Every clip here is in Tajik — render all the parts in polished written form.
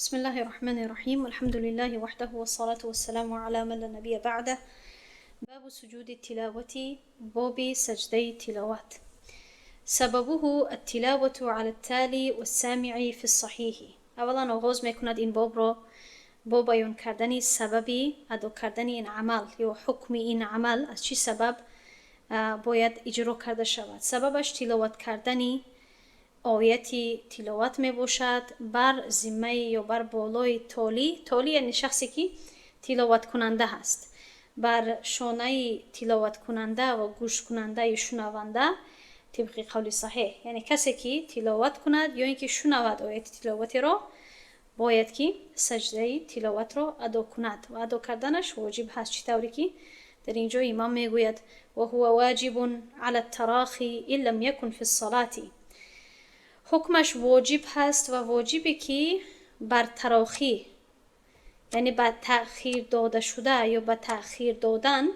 بسم الله الرحمن الرحيم، والحمد لله وحده، والصلاة والسلام على من لا نبي بعده. باب سجود التلاوة، باب سجدة تلاوت. سببه التلاوة على التالي والسامع في الصحيح. اولا آغاز میکند این باب را با بیان کردن سبب ادا کردن این عمل یا حکم این عمل، از چی سبب باید اجرا کرده شود. سببش تلاوت کردن آیتی تلاوت می باشد بر ذمه یا بر بالای تالی. تالی یعنی شخصی که تلاوت کننده هست. بر شانه تلاوت کننده و گوش کننده یا شنونده طبق قول صحیح، یعنی کسی که تلاوت کند یا اینکه شنود آیت تلاوتی را، باید که سجده تلاوت را ادا کند و ادا کردنش واجب هست، چطوری که در اینجا امام میگوید: وهو واجب على التراخي إن لم يكن في الصلاة. حکمش واجب هست و واجبی که بر تراخی، یعنی به تأخیر داده شده یا به تأخیر دادن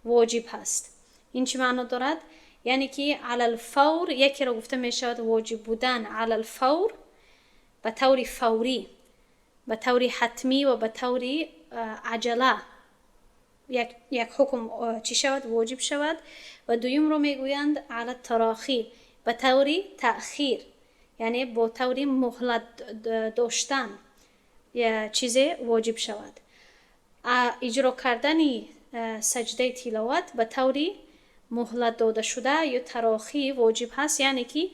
واجب هست. این چی معنا دارد؟ یعنی که علی الفور، یکی را گفته می شود واجب بودن علی الفور، به طور فوری، به طور حتمی و به طور عجله یک حکم چی شود؟ واجب شود. و دویم رو میگویند علی التراخی، به طور تأخیر، یعنی با طور مهلت داشتن یا چیز واجب شود. اجرا کردن سجده تلاوت به طور مهلت داده شده یا تراخی واجب هست، یعنی که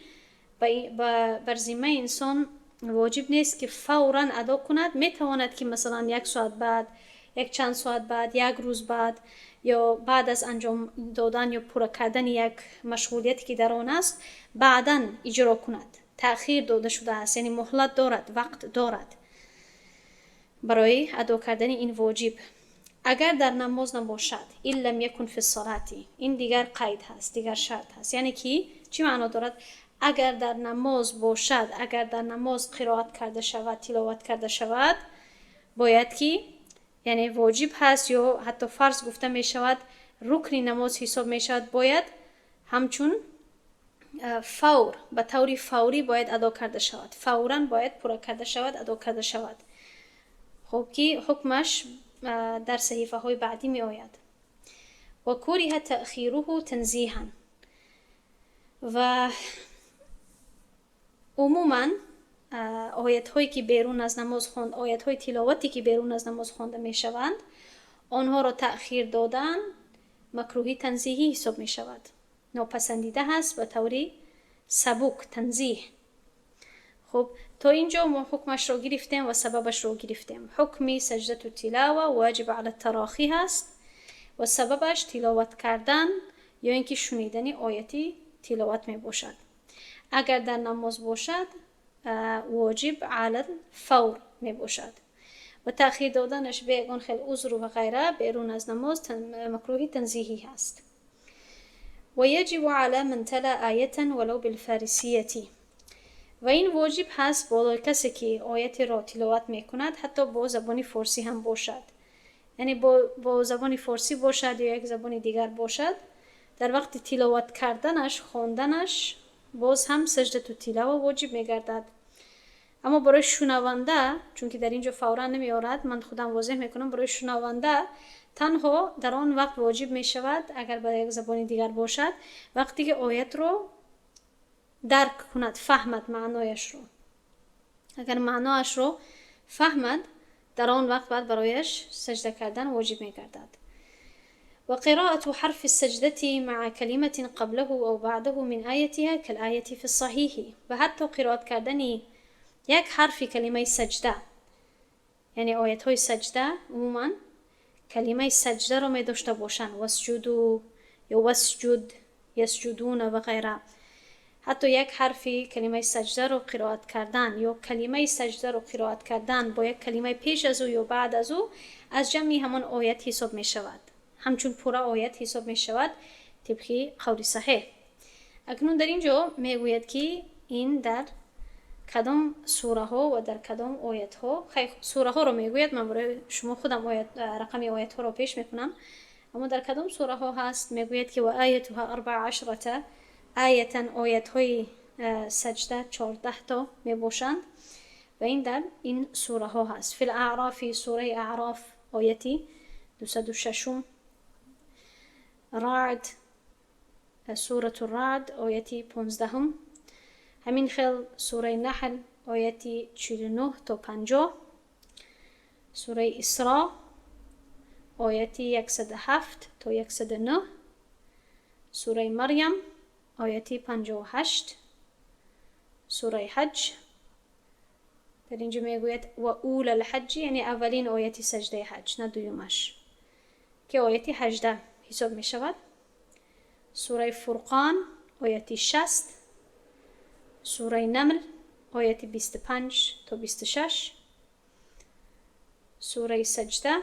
بر ذمه انسان واجب نیست که فورا ادا کند. میتواند که مثلا یک ساعت بعد، یک چند ساعت بعد، یک روز بعد یا بعد از انجام دادن یا پوره کردن یک مشغولیتی که در آن است، بعدا اجرا کند. تأخیر داده شده است، یعنی مهلت دارد، وقت دارد برای ادا کردن این واجب. اگر در نماز نباشد، إن لم يكن في الصلاة، این دیگر قید هست، دیگر شرط هست. یعنی که چی معنا دارد؟ اگر در نماز باشد، اگر در نماز قرائت کرده شود، تلاوت کرده شود، باید که، یعنی واجب هست یا حتی فرض گفته می شود، رکن نماز حساب می شود، باید همچون فور، به طور فوری باید ادا کرده شود، فورا باید پوره کرده شود، ادا کرده شود. خب، که حکمش در صحیفه های بعدی می آید. وكره تأخيره تنزيها. و عموما آیت هایی که بیرون از نماز خوند، آیت های تلاوتی که بیرون از نماز خوانده می شوند، آنها را تأخیر دادن مکروهی تنزیهی حساب می شود، ناپسندیده هست به طوری سبک، تنزیه. خب، تا اینجا ما حکمش رو گرفتیم و سببش رو گرفتیم. حکمی سجدة التلاوة واجب على التراخي هست و سببش تلاوت کردن یا اینکه شنیدن آیتی تلاوت می باشد. اگر در نماز باشد، واجب على الفور می باشد و تأخیر دادنش به یگان خیل عذر و غیره بیرون از نماز مکروهی تنزیهی هست. ويجب على من تلا آية ولو بالفارسية. و این واجب هست بالای کسی که آیت را تلاوت میکند، حتی با زبان فارسی هم باشد، یعنی با زبان فارسی باشد یا یک زبان دیگر باشد، در وقت تلاوت کردنش، خواندنش، باز هم سجدة التلاوة واجب میگردد. اما برای شنونده، چون که در اینجا فورا نمیآورد، من خودم واضح میکنم، برای شنونده تنها در آن وقت واجب می شود، اگر به یک زبان دیگر باشد، وقتی که آیت رو درک کند، فهمد معنایش رو. اگر معنایش رو فهمد، در آن وقت بعد برایش سجده کردن واجب می گردد. وقراءة حرف السجدة مع كلمة قبله أو بعده من آيتها كالآية في الصحيح. و حتی قرائت کردن یک حرف کلمه سجده، یعنی آیت های سجده عموما کلمه سجده رو می داشته باشن، واسجدوا یا واسجد، يسجدون و غیره، حتی یک حرفی کلمه سجده رو قرائت کردن یا کلمه سجده رو قرائت کردن با یک کلمه پیش از او یا بعد از او، از جمعی همان آیت حساب می شود، همچون پوره آیت حساب می شود طبق قول صحیح. اکنون در اینجا می گوید که این در کدام سوره ها و در کدام آیت ها. سوره ها رو میگوید، من برای شما خودم آیت، رقم آیت ها رو پیش میکنم. اما در کدام سوره ها هست؟ میگوید که وآيتها 14 آية. آیت های سجده 14 تا می باشند. و و این در این سوره ها هست. فی الاعراف، سوره اعراف آیتی 206، رعد، سوره الرعد آیتی 15، همین خیل سوره نحل آیتی 49 تا 50، سوره اسراء آیتی 107 تا 109، سوره مریم آیتی 58، سوره حج. در اینجا میگوید و اول الحج، یعنی اولین آیتی سجده حج، نه دویمش، که آیتی 18 حساب می شود. سوره فرقان آیتی 60، سوره نمل آیتی 25 تا 26، سوره سجده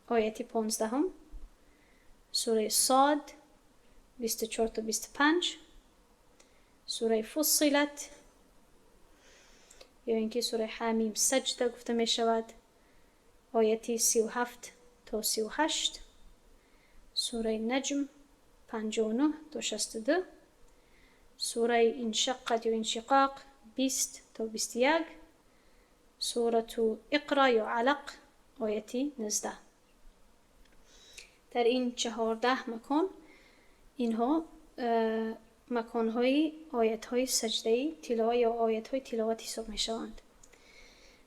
آیتی 15، سوره صاد 24 تا 25، سوره فصلت یا اینکه سوره حمیم سجده گفته می شود آیتی 37 تا 38، سوره نجم 59 تا 62، سوره انشقت یا انشقاق 20 تا 21، سوره اقرا یا علق آیتی 19. در این 14 مکان اینها مکانهای آیت های سجده تلاوت یا آیت های تلاوت حساب می شوند.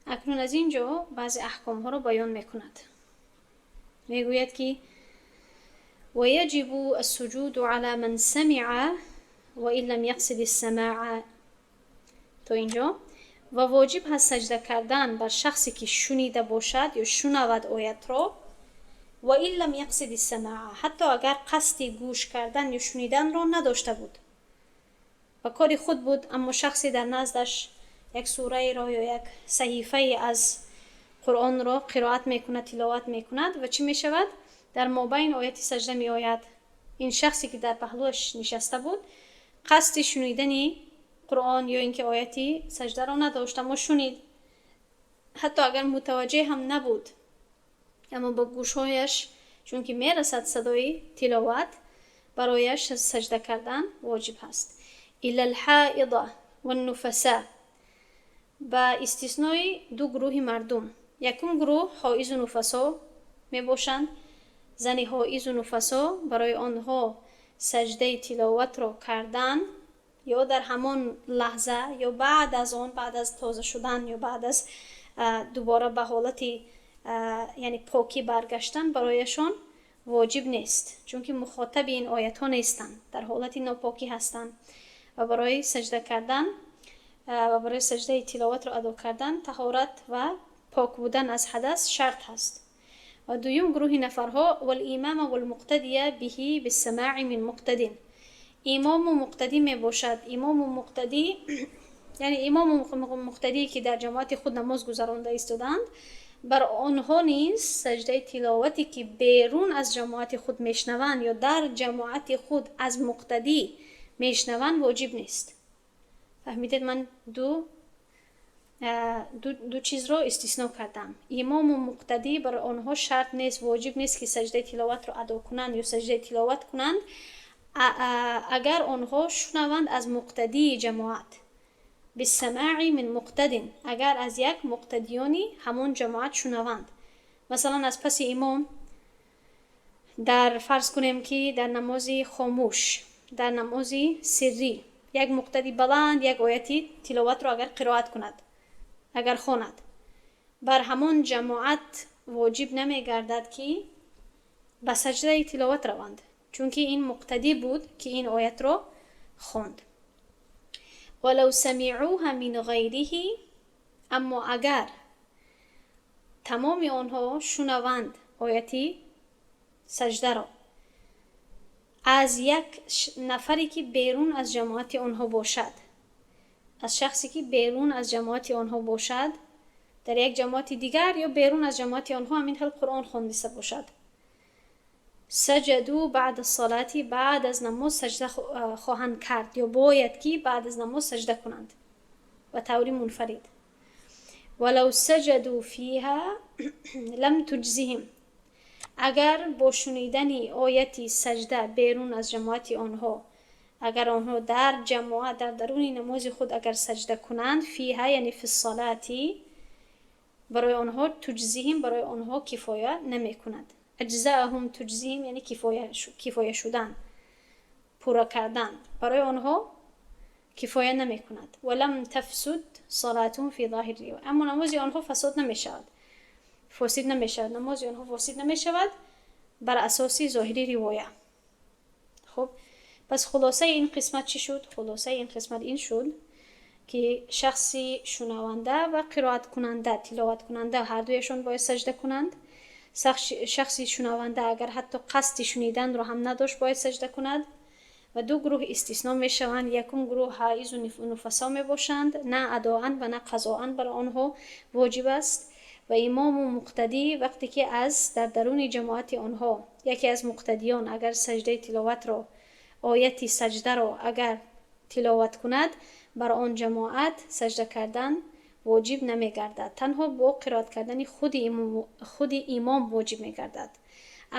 اکنون از اینجا بعضی احکام ها را بیان می کند. می گوید که ويجب السجود على من سمع وإن لم يقصد السماع تا اینجا. و واجب هست سجده کردن بر شخصی که شنیده باشد یا شنود آیت را، وإن لم يقصد السماع، حتی اگر قصد گوش کردن یا شنیدن را نداشته بود و کاری خود بود، اما شخصی در نزدش یک سوره را یا یک صحیفه از قرآن را قرائت میکند، تلاوت میکند و چی میشود؟ در مابین آیت سجده می آید. این شخصی که در پهلوش نشسته بود قصد شنیدن قرآن یا اینکه آیتی سجده را نداشت، اما شنید، حتی اگر متوجه هم نبود، اما با گوشهایش چون که میرسد صدای تلاوت، برایش سجده کردن واجب هست. إلا الحائض والنفساء، با استثنای دو گروه مردم. یکم گروه حائض و نفسا می باشند. زن حائض و نفسا برای آنها سجده تلاوت را کردن یا در همان لحظه یا بعد از آن، بعد از تازه شدن یا بعد از دوباره به حالت یعنی پاکی برگشتن، برایشان واجب نیست، چون که مخاطب این آیت ها نیستند، در حالت ناپاکی هستند و برای سجده کردن و برای سجده تلاوت را ادا کردن طهارت و پاک بودن از حدث شرط هست. و دویم گروه نفرها والإمام والمقتدي به بالسماع من مقتد، امام و مقتدی می باشد. امام و مقتدی یعنی امام و مقتدی که در جماعت خود نماز گذرانده ایستادند، بر آنها نیز سجده تلاوتی که بیرون از جماعت خود میشنوند یا در جماعت خود از مقتدی میشنوند واجب نیست. فهمیدید؟ من دو چیز را استثناء کردم. امام و مقتدی برای آنها شرط نیست، واجب نیست که سجده تلاوت را ادا کنند یا سجده تلاوت کنند اگر آنها شنوند از مقتدی جماعت، بالسماع من مقتد، اگر از یک مقتدیانی همون جماعت شنوند. مثلا از پس امام در فرض کنیم که در نماز خاموش، در نماز سری، یک مقتدی بلند یک آیتی تلاوت را اگر قرائت کند، اگر خواند، بر همان جماعت واجب نمی گردد که به سجده تلاوت روند، چون که این مقتدی بود که این آیت را خواند. ولو سمعوها من غیره، اما اگر تمام آنها شنوند آیتی سجده را از یک نفری که بیرون از جماعت آنها باشد، از شخصی که بیرون از جماعت آنها باشد، در یک جماعت دیگر یا بیرون از جماعت آنها همین حال قرآن خوانده باشد، سجدوا بعد الصلاة، بعد از نماز سجده خواهند کرد یا باید که بعد از نماز سجده کنند و طوری منفرد. ولو سجدوا فیها لم تجزهم، اگر با شنیدن آیتی سجده بیرون از جماعت آنها Агар онҳо дар ҷамоат, дар даруни намози худ агар саҷда кунанд, فيها яъне في الصلاة, барои онҳо تجزئهم, барои онҳо кифоя намекунад. أجزأهم تجزئهم яъне кифоя шудан, пурра кардан, барои онҳо кифоя намекунад. ولم تفسد صلاتهم في ظاهر, аммо намози онҳо фасод намешавад, фосид намешавад. Намози онҳо фосид намешавад бар асоси зоҳири ривоя. Хуб, пас хулосаи ин қисмат чӣ шуд? Хулосаи ин қисмат ин шуд, ки шахси шунаванда ва қироаткунанда, тиловаткунанда ҳардуяшон бояд саҷда кунанд. Шахси шунаванда агар ҳатто қасди шуниданро ҳам надошт, бояд саҷда кунад. Ва ду гурӯҳ истисно мешаванд. Якум гурӯҳ ҳаизу нуфасо мебошанд, на адоан ва на қазоан бар онҳо воҷиб аст. Ва имому муқтадӣ, вақте ки аз дар даруни ҷамоати онҳо яке аз муқтадиён агар саҷдаи тиловатро, ояти саҷдаро агар тиловат кунад, бар он ҷамоат саҷда кардан воҷиб намегардад, танҳо бо қироат кардани худи имом воҷиб мегардад.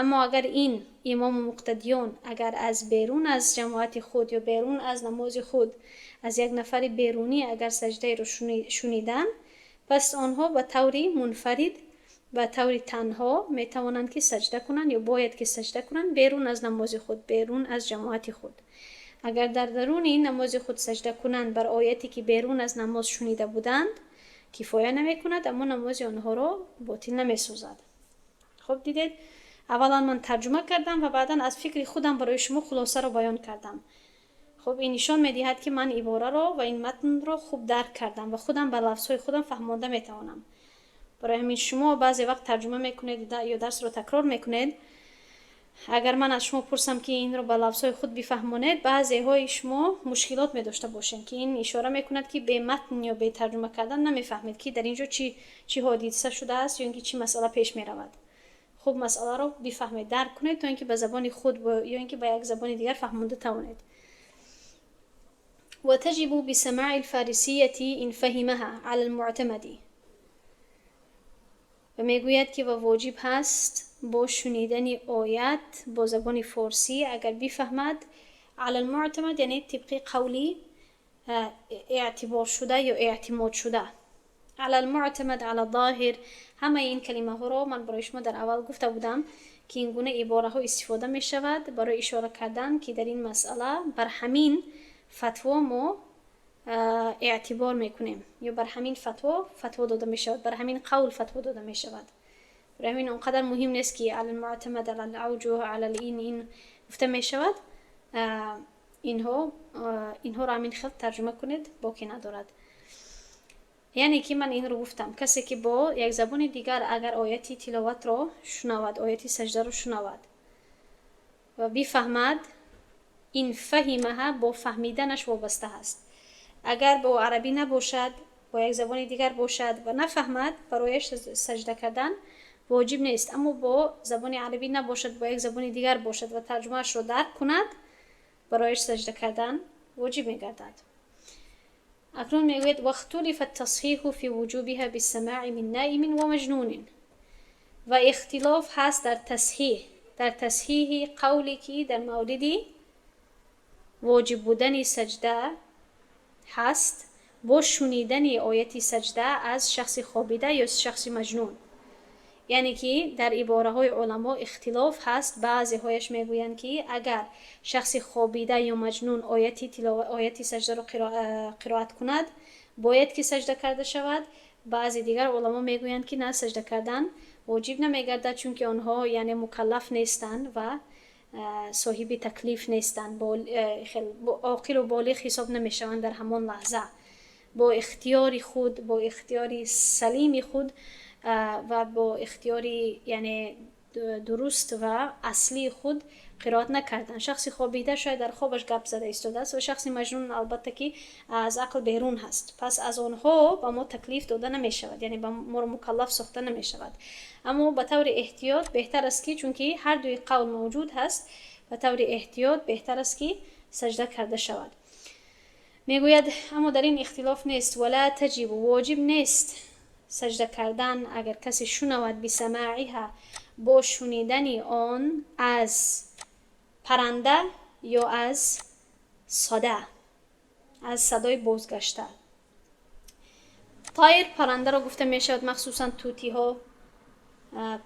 Аммо агар ин имому муқтадиён агар аз берун аз ҷамоати худ ё берун аз намози худ аз як нафари берунӣ агар саҷдаеро шуниданд, пас онҳо ба таври мунфарид, ба таври танҳо метавонанд ки саҷда кунанд ё бояд ки саҷда кунанд берун аз намози худ, берун аз ҷамоати худ. Агар дар даруни намози худ саҷда кунанд бар ояте, ки берун аз намоз шунида буданд, кифоя намекунад, аммо намози онҳоро ботил намесозад. Хуб, дидед, аввалан ман тарҷума кардам ва баъдан аз фикри худам барои шумо хулосаро баён кардам. Хуб, ин нишон медиҳад, ки ман ибораро ва ин матнро хуб дарк кардам ва худам ба лафзҳои худам фаҳмонда метавонам. Барои ҳамин шумо баъзе вақт тарҷума мекунед ё дарсро такрор мекунед, агар ман аз шумо пурсам, ки инро ба лафзҳои худ бифаҳмонед, баъзеҳои шумо мушкилот медошта бошед, ки ин ишора мекунад, ки бе матн ё бе тарҷума кардан намефаҳмед, ки дар ин ҷо чӣ ҳодиса шудааст ё ин ки чӣ масъала пеш меравад. Хуб, масъаларо бифаҳмед, дарк кунед, то ин ки ба забони худ ё ин ки ба як забони дигар фаҳмонда тавонед. وتجب بسماع الفارسية إن فهمها على المعتمد. و میگوید که و واجب هست با شنیدن آیت با زبان فارسی اگر بفهمد. على المعتمد یعنی طبق قولی اعتبار شده یا اعتماد شده. على المعتمد، على الظاهر، همه این کلمه ها رو من برای شما در اول گفته بودم که این گونه عباره ها استفاده می شود برای اشاره کردن که در این مسئله بر همین فتوا ما اعتبار میکنیم یا بر همین فتوا فتوا داده می شود، بر همین قول فتوا داده می شود. برای همین اونقدر مهم نیست که على المعتمد، على الاوجه، على این گفته می شود. اینها را همین خط ترجمه کنید، باکی ندارد. یعنی که من این رو گفتم، کسی که با یک زبان دیگر اگر آیتی تلاوت را شنود، آیتی سجده را شنود و بفهمد، إن فهمها با فهمیدنش وابسته است. اگر با عربی نباشد، با یک زبان دیگر باشد و نفهمد، برایش سجده کردن واجب نیست. اما با زبان عربی نباشد، با یک زبان دیگر باشد و ترجمهش را درک کند، برایش سجده کردن واجب میگردد. اکنون میگوید واختلف التصحيح في وجوبها بالسماع من نائم ومجنون. و اختلاف هست در تصحیح، در تصحیح قولی که در مورد واجب بودن سجده هست با شنیدن آیت سجده از شخص خوابیده یا شخص مجنون. یعنی که در عباره های علما اختلاف هست. بعضی هایش میگویند که اگر شخص خوابیده یا مجنون آیت سجده را قرائت کند، باید که سجده کرده شود. بعضی دیگر علما میگویند که نه، سجده کردن واجب نمیگردد، چون که آنها یعنی مکلف نیستند و صاحب تکلیف نیستند، عاقل و بالغ حساب نمیشوند. در همان لحظه با اختیار خود، با اختیار سلیم خود و با اختیار یعنی درست و اصلی خود قرائت نکردن. شخصی خوابیده شاید در خوابش گپ زده ایستاده است و شخصی مجنون البته که از عقل بیرون هست. پس از آنها به ما تکلیف داده نمی شود، یعنی به ما رو مکلف ساخته نمی شود. اما به طور احتیاط بهتر است که، چون که هر دوی قول موجود هست، به طور احتیاط بهتر است که سجده کرده شود. میگوید اما در این اختلاف نیست. ولا تجب، واجب نیست سجده کردن اگر کسی شنود، بسماعها، با شنیدن آن از پرنده یا از صدا از صدای بازگشته. طیر پرنده را گفته می شود، مخصوصا طوطی ها،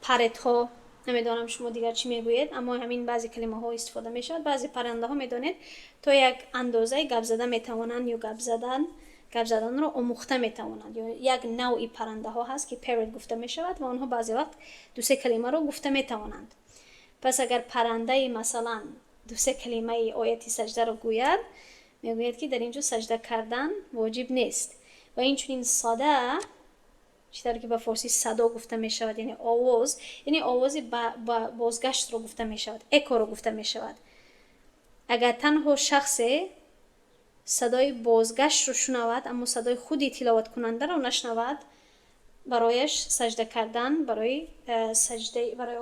parrot ها. نمیدانم شما دیگر چی میگویید، اما همین بعضی کلمه ها استفاده می شود. بعضی پرنده ها میدانید تا یک اندازه گپ زده میتوانند یا گپ زدن را آموخته میتوانند، یا یک نوعی پرنده ها هست که parrot گفته می شود و آنها بعضی وقت دو سه کلمه را گفته میتوانند. پس اگر پرنده مثلا دو سه کلمه آیت سجده را گوید، میگوید که در اینجا سجده کردن واجب نیست. و این چنین صدا، چطور که به فارسی صدا گفته می شود، یعنی آواز، یعنی آواز بازگشت رو گفته می شود، اکو رو گفته می شود. اگر تنها شخص صدای بازگشت رو شنود اما صدای خودی تلاوت کننده رو نشنود، برایش سجده کردن برای سجده برای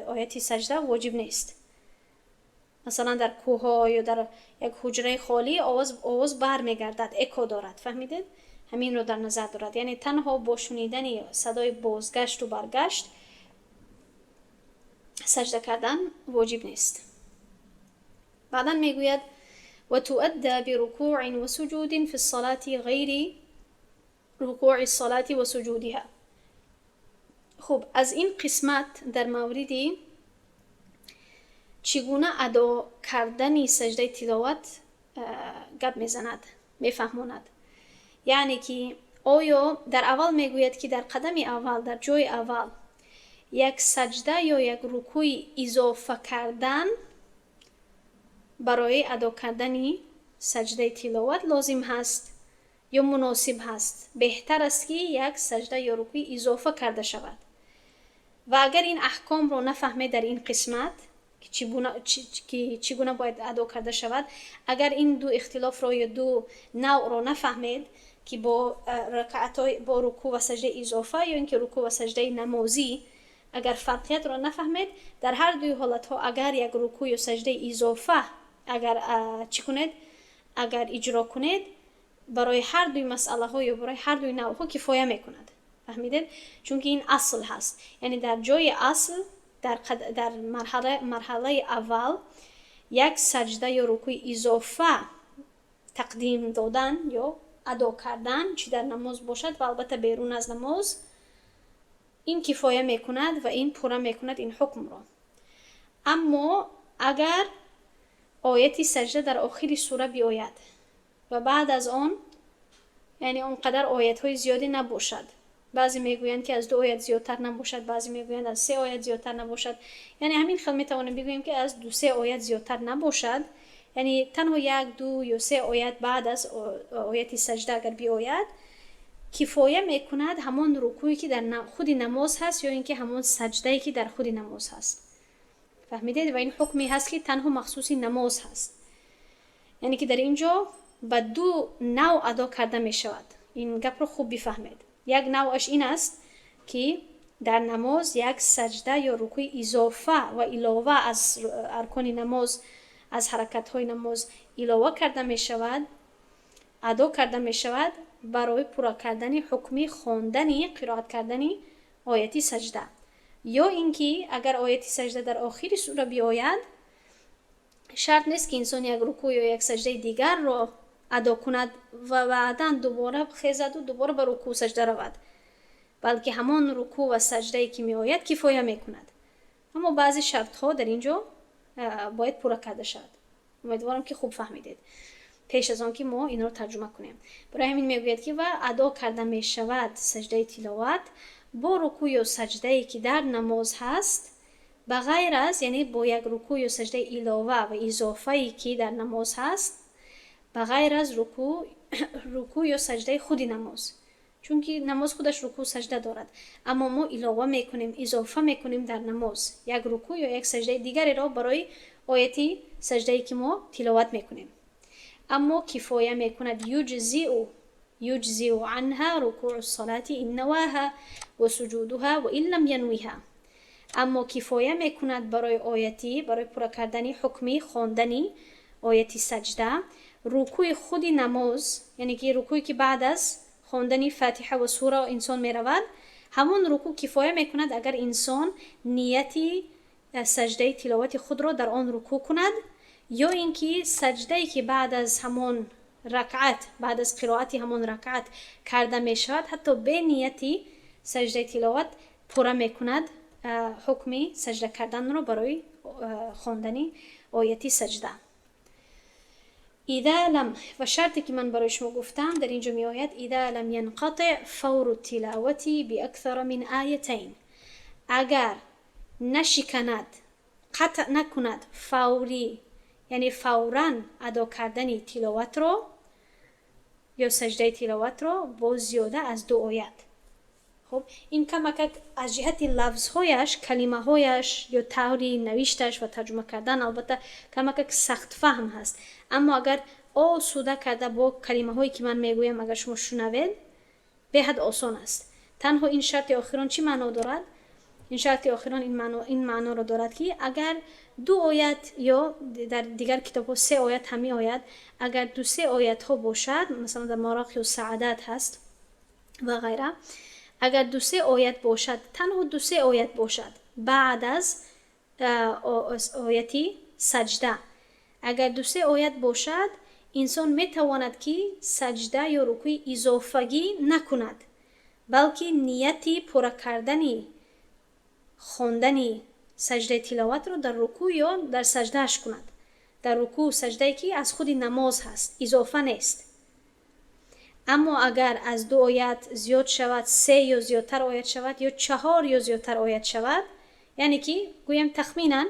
آیت سجده واجب نیست. مثلا در کوه یا در یک حجره خالی آواز بر میگردد، اکو دارد. فهمیدید؟ همین رو در نظر دارد، یعنی تنها با شنیدن صدای بازگشت و برگشت سجده کردن واجب نیست. بعدا میگوید: وتؤدى بركوع وسجود في الصلاة غير ركوع الصلاة وسجودها. خب، از این قسمت در موردی چگونه ادا کردن سجده تلاوت گپ میزند، میفهماند. یعنی که آیا در اول میگوید که در قدم اول، در جای اول یک سجده یا یک رکوع اضافه کردن برای ادا کردن سجده تلاوت لازم هست یا مناسب هست، بهتر است که یک سجده یا رکوع اضافه کرده شود. و اگر این احکام رو نفهمه در این قسمت که چگونه باید ادا کرده شود، اگر این دو اختلاف رو یا دو نوع رو نفهمید که با رکعت، با رکوع و سجده اضافه یا اینکه رکوع و سجده نمازی، اگر فرقیت رو نفهمید، در هر دوی حالت ها اگر یک رکوع یا سجده اضافه اگر چی کنید، اگر اجرا کنید، برای هر دوی مسئله ها یا برای هر دوی نوع ها کفایه میکند. فهمیدید؟ چون این اصل هست، یعنی در جای اصل در مرحله اول یک سجده یا رکوع اضافه تقدیم دادن یا ادا کردن، چی در نماز باشد و البته بیرون از نماز، این کفایه میکند و این پوره میکند این حکم را. اما اگر آیت سجده در آخر سوره بیاید و بعد از آن، یعنی آنقدر آیت های زیادی نباشد، بعضی میگویند که از دو آیت زیادتر نباشد، بعضی میگویند از سه آیت زیادتر نباشد، یعنی همین خیلی میتوانیم بگوییم که از دو سه آیت زیادتر نباشد، یعنی تنها یک، دو یا سه آیت بعد از آیت سجده اگر بیاید، کفایه میکند همان رکوعی که در خود نماز هست یا اینکه همان سجده که در خود نماز هست. فهمیدید؟ و این حکمی هست که تنها مخصوص نماز هست، یعنی که در اینجا به دو نوع ادا کرده می شود. این گپ رو خوب بفهمید. یک نوعش این است که در نماز یک سجده یا رکوع اضافه و علاوه از ارکان نماز، از حرکت های نماز علاوه کرده می شود، ادا کرده می شود برای پورا کردن حکمی خواندن، قرائت کردن آیتی سجده. یا اینکه اگر آیت سجده در آخر سوره بیاید، شرط نیست که انسان یک رکوع یا یک سجده دیگر را ادا کند و بعدا دوباره خیزد و دوباره به رکوع سجده رود، بلکه همان رکوع و سجده که می آید کفایه می کند. اما بعضی شرط ها در اینجا باید پورا کرده شود. امیدوارم که خوب فهمیدید پیش از آن که ما این رو ترجمه کنیم. برای همین میگوید که و ادا کرده می شود سجده تلاوت با رکوع یا سجده که در نماز هست، به غیر از، یعنی با یک رکوع یا سجده علاوه و اضافه که در نماز هست، به غیر از رکوع یا سجده خودی نماز، چون که نماز خودش رکوع سجده دارد، اما ما علاوه میکنیم، اضافه میکنیم در نماز یک رکوع یا یک سجده دیگری را برای آیتی سجده که ما تلاوت میکنیم. اما کفایه میکند، يجزئ عنها ركوع الصلاة إن نواها وسجودها وإن لم ينوها. اما کفایه میکند برای آیتی، برای پورا کردن حکمی خواندنی آیتی سجده، رکوع خودی نماز، یعنی که رکوعی که بعد از خواندن فاتحه و سوره انسان میرود، همون رکوع کفایه میکند اگر انسان نیتی سجده تلاوت خود را در آن رکوع کند. Ё ин ки саҷдае, ки баъд аз ҳамон ракъат, баъд аз қироати ҳамон ракъат карда мешавад, ҳатто бе нияти саҷдаи тиловат пурра мекунад ҳукми саҷда карданро барои хондани ояти саҷда. إذا لم ва шарте, ки ман барои шумо гуфтам, дар ин ҷо меояд: إذا لم ينقطع فور التلاوة بأكثر من آيتين. Агар нашиканад, қатъ накунад фаврӣ, яъне фавран адо кардани тиловатро ё саҷдаи тиловатро бо зиёда аз ду оят. Хуб, ин камакак аз ҷиҳати лафзҳояш, калимаҳояш ё таври навишташ ва тарҷума кардан, албатта, камакак сахтфаҳм ҳаст, аммо агар осуда карда бо калимаҳое, ки ман мегӯям, агар шумо шунавед, беҳад осон аст. Танҳо ин шарти охирон чӣ маъно дорад? Ин шарти охирон ин маъноро дорад, ки агар ду оят ё дар дигар китобҳо се оят ҳам меояд, агар ду-се оятҳо бошад, масалан, дар Мароқиу Саадат ҳаст ва ғайра, агар ду-се оят бошад, танҳо ду-се оят бошад, баъд аз ояти саҷда агар ду-се оят бошад, инсон метавонад, ки саҷда ё рукӯи изофагӣ накунад, балки нияти пурра кардани хондани саҷдаи тиловатро дар рукӯъ ё дар саҷдааш кунад, дар рукӯъ, саҷдае, ки аз худи намоз ҳаст, изофа нест. Аммо агар аз ду оят зиёд шавад, се ё зиёдтар оят шавад ё чаҳор ё зиёдтар оят шавад, яъне ки гӯем, тахминан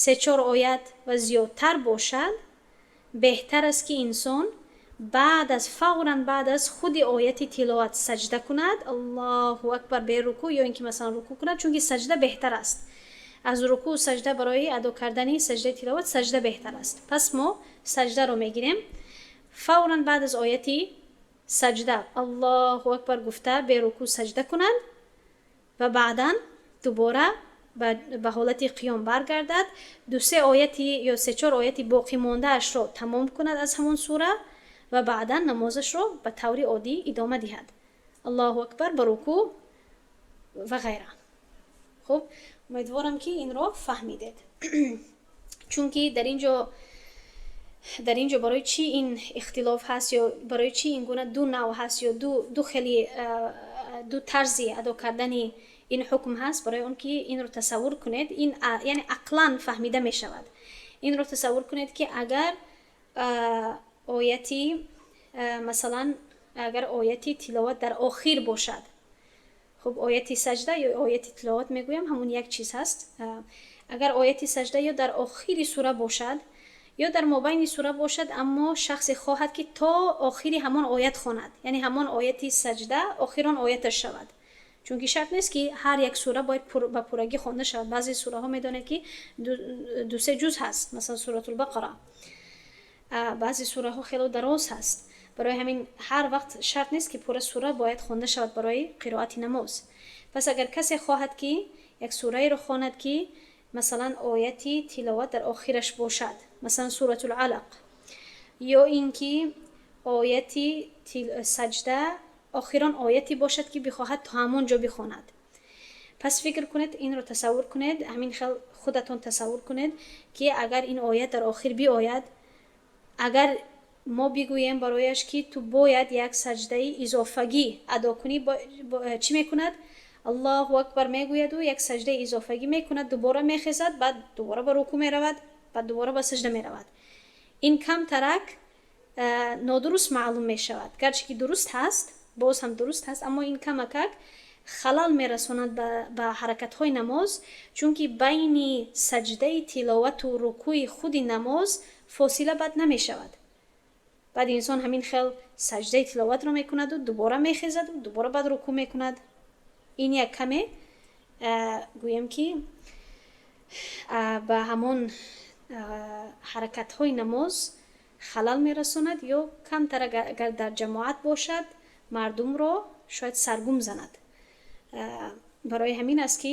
се-чор оят ва зиёдтар бошад, беҳтар аст, ки инсон баъд аз фавран баъд аз худи ояти тиловат саҷда кунад, Аллоҳу акбар, бе рукӯъ, ё ин ки масалан рукӯъ кунад, чунки саҷда беҳтар аст аз рукӯъ. Саҷда барои адо кардани саҷдаи тиловат саҷда беҳтар аст. Пас мо саҷдаро мегирем. Фавран баъд аз ояти саҷда Аллоҳу акбар гуфта, бе рукӯъ саҷда кунад ва баъдан дубора ба ҳолати қиём баргардад, ду-се ояти ё се-чор ояти боқимондаашро тамом кунад аз ҳамон сура ва баъдан намозашро ба таври оддӣ идома диҳад, Аллоҳу акбар, ба рукӯъ ва ғайра. Хуб, умедворам, ки инро фаҳмидед, чунки дар ин ҷо барои чӣ ин ихтилоф ҳаст ё барои чӣ ин гуна ду навъ ҳаст ё ду хели ду тарзи адо кардани ин ҳукм ҳаст, барои он ки инро тасаввур кунед, ин яъне ақлан фаҳмида мешавад. Инро тасаввур кунед, ки агар ояти, масалан, агар ояти тиловат дар охир бошад, хуб, ояти саҷда ё ояти тиловат мегӯям, ҳамон як чиз ҳаст, агар ояти саҷда ё дар охири сура бошад, ё дар мобайни сура бошад, аммо шахсе хоҳад, ки то охири ҳамон оят хонад, яъне ҳамон ояти саҷда охирон ояташ шавад, чунки шарт нест, ки ҳар як сура бояд ба пуррагӣ хонда шавад. Баъзе сураҳо, медонед, ки ду-се ҷуз ҳаст, масалан, Суратулбақара, баъзе сураҳо хело дароз ҳаст. Барои ҳамин ҳар вақт шарт нест, ки пурра сура бояд хонда шавад барои қироати намоз. Пас агар касе хоҳад, ки як сураеро хонад, ки масалан ояти тиловат дар охираш бошад, масалан, Суратулалақ, ё ин ки ояти саҷда охирон ояте бошад, ки бихоҳад то ҳамон ҷо бихонад, пас фикр кунед, инро тасаввур кунед, ҳамин хел худатон тасаввур кунед, ки агар ин оят дар охир биояд, агар мо бигӯем барояш, ки ту бояд як саҷдаи изофагӣ адо кунӣ, чӣ мекунад? Аллоҳу акбар мегӯяду як саҷдаи изофагӣ мекунад, дубора мехезад, баъд дубора ба рукӯъ меравад, баъд дубора ба саҷда меравад. Ин камтарак нодуруст маълум мешавад. Гарчи ки дуруст ҳаст, боз ҳам дуруст ҳаст, аммо ин камакак халал мерасонад ба ҳаракатҳои намоз, чунки байни саҷдаи тиловату рукӯи худи намоз фосила бад намешавад. Баъд инсон ҳамин хел саҷдаи тиловатро мекунаду дубора мехезаду дубора баъд рукӯъ мекунад. Ин як каме, гӯем, ки ба ҳамон ҳаракатҳои намоз халал мерасонад ё камтар, агар дар ҷамоат бошад, мардумро шояд саргум занад. Барои ҳамин аст, ки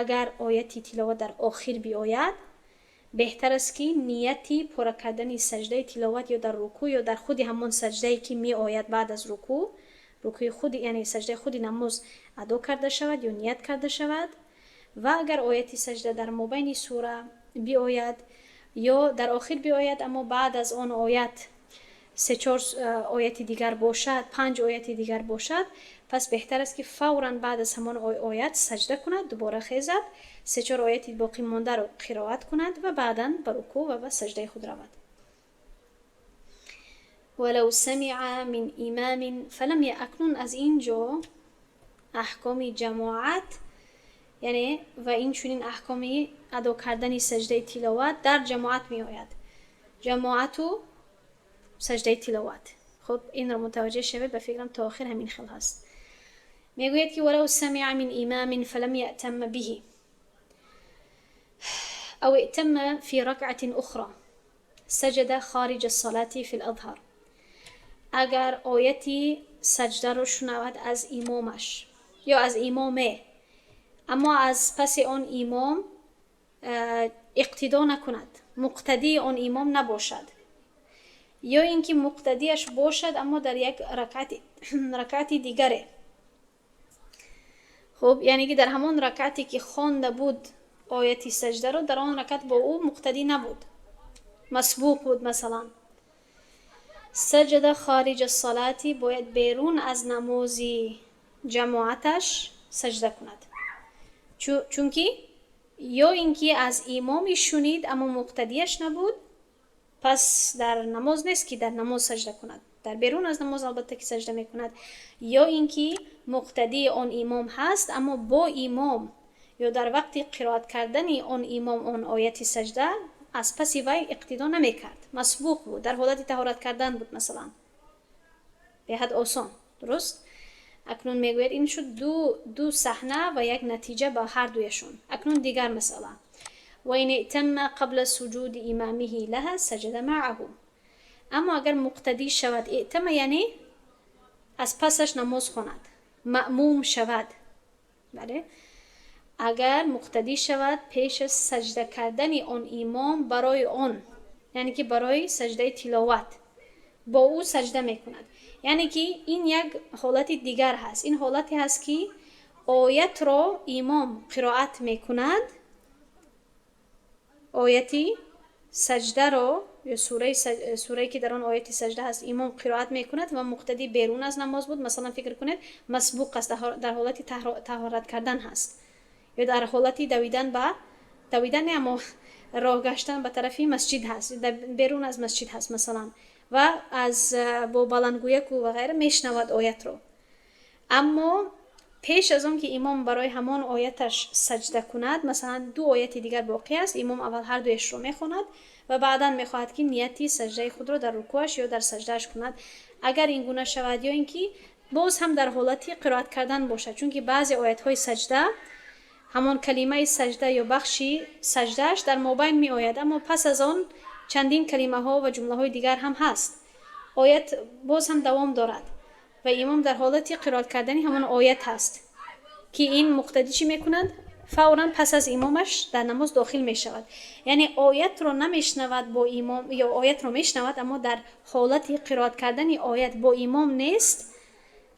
агар ояти тиловат дар охир биояд, беҳтар аст, ки нияти пурра кардани саҷдаи тиловат ё дар рукӯъ, ё дар худи ҳамон саҷдае, ки меояд баъд аз рукӯъ, рукӯи худи, яъне саҷдаи худи намоз адо карда шавад ё ният карда шавад. Ва агар ояти саҷда дар мобайни сура биояд. ё дар охир биояд, аммо баъд аз он оят се-чор ояти дигар бошад, панҷ ояти дигар бошад, пас беҳтар аст, ки фавран баъд аз ҳамон оят саҷда кунад, дубора хезад, се-чор ояти боқӣ мондаро қироат кунад ва баъдан ба рукӯъ ва ба саҷдаи худ равад. ولو سمع من إمام فلم. Акнун аз ин ҷо аҳкоми ҷамоат, яъне ва инчунин аҳкоми адо кардани саҷдаи тиловат дар ҷамоат меояд. Ҷамоату саҷдаи тиловат. Хуб, инро мутаваҷҷеҳ шавед, ба фикрам, то охир ҳамин хел ҳаст. Мегӯяд, ки ولو سمع من إمام فلم يأتم به أو ائتم في ركعة أخرى سجد خارج الصلاة في الأظهر. Агар ояти саҷдаро шунавад аз имомаш ё аз имоме, аммо аз паси он имом иқтидо накунад, муқтадии он имом набошад, ё ин ки муқтадиаш бошад, аммо дар як ракъати дигаре. Хуб, яъне ки дар ҳамон ракъате, ки хонда буд ояти саҷдаро, дар он ракъат бо ӯ муқтадӣ набуд, масбуқ буд масалан. سجد خارج الصلاة, бояд берун аз намози ҷамоаташ саҷда кунад, чунки ё ин ки аз имоми шунид, аммо муқтадиаш набуд, пас дар намоз нест, ки дар намоз саҷда кунад, дар берун аз намоз албатта ки саҷда мекунад, ё ин ки муқтадии он имом ҳаст, аммо бо имом ё дар вақти қироат кардани он имом он ояти саҷда аз паси вай иқтидо намекард, масбуқ буд, дар ҳолати таҳорат кардан буд масалан. Беҳад осон, дуруст? Акнун мегӯяд, ин шуд ду саҳна ва як натиҷа ба ҳар дуяшон. Акнун дигар масъала: وإن ائتم قبل سجود إمامه لها سجد معه. Аммо агар муқтадӣ шавад, ائتم яъне аз пасаш намоз хонад, маъмум шавад, бале, агар муқтадӣ шавад пеш аз саҷда кардани он имом барои он, яъне ки барои саҷдаи тиловат, бо ӯ саҷда мекунад. Яъне ки ин як ҳолати дигар ҳаст. Ин ҳолате ҳаст, ки оятро имом қироат мекунад, ояти саҷдаро ё сурае, ки дар он ояти саҷда ҳаст, имом қироат мекунад ва муқтадӣ берун аз намоз буд. Масалан, фикр кунед, масбуқ аст, дар ҳолати таҳорат кардан ҳаст ё дар ҳолати давидан, ба давидан не, аммо роҳ гаштан ба тарафи масҷид ҳаст, берун аз масҷид ҳаст масалан, ва аз бо баландгӯяку ва ғайра мешунавад оятро, аммо пеш аз он ки имом барои ҳамон ояташ саҷда кунад, масалан, ду ояти дигар боқӣ аст, имом аввал ҳар дуяшро мехонад ва баъдан мехоҳад, ки нияти саҷдаи худро дар рукӯаш ё дар саҷдааш кунад. Агар ин гуна шавад ё ин ки боз ҳам дар ҳолати қироат кардан бошад, чунки баъзе оятҳои саҷда ҳамон калимаи саҷда ё бахши саҷдааш дар мобайн меояд, аммо пас аз он чандин калимаҳо ва ҷумлаҳои дигар ҳам ҳаст, оят боз ҳам давом дорад ва имом дар ҳолати қироат кардани ҳамон оят ҳаст, ки ин муқтадӣ чӣ мекунад? Фавран пас аз имомаш дар намоз дохил мешавад, яъне оятро намешнавад бо имом ё оятро мешнавад, аммо дар ҳолати қироат кардани оят бо имом нест,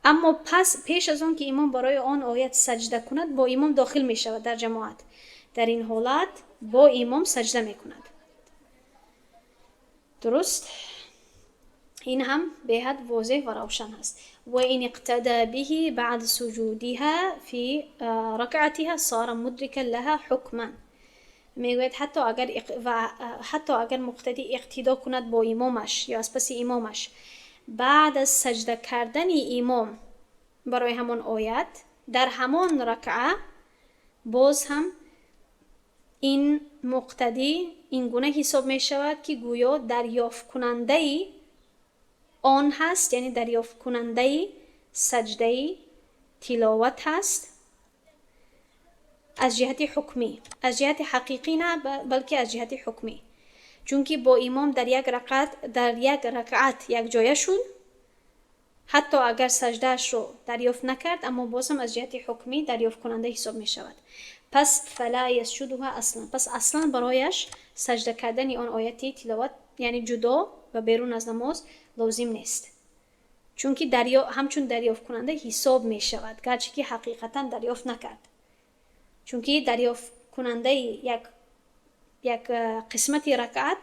аммо пас пеш аз он ки имом барои он оят саҷда кунад, бо имом дохил мешавад дар ҷамоат. Дар ин ҳолат бо имом саҷда мекунад. Дуруст, ин ҳам беҳад возеҳ ва равшан ҳаст. وإن اقتدى به بعد سجودها في ركعتها صار مدركا لها حكما. Мегӯяд, ҳатто агар муқтадӣ иқтидо кунад бо имомаш ё аз паси имомаш баъд аз саҷда кардани имом барои ҳамон оят дар ҳамон ракъа, боз ҳам ин муқтадӣ ин гуна ҳисоб мешавад, ки гӯё дарёфткунандаи он ҳаст, яъне дарёфткунандаи саҷдаи тиловат ҳаст аз ҷиҳати ҳукмӣ, аз ҷиҳати ҳақиқӣ на, балки аз ҷиҳати ҳукмӣ, чунки бо имом дар як ракъат якҷоя шуд. Ҳатто агар саҷдаашро дарёфт накард, аммо бозам аз ҷиҳати ҳукмӣ дарёфткунанда ҳисоб мешавад. Пас فلا يسجدها أصلا, пас аслан барояш саҷда кардани он ояти тиловат, яъне ҷудо ва берун аз намоз, лозим нест, чунки ҳамчун дарёфткунанда ҳисоб мешавад, гарчи ки ҳақиқатан дарёфт накард, чунки дарёфткунандаи як як қисмати ракъат,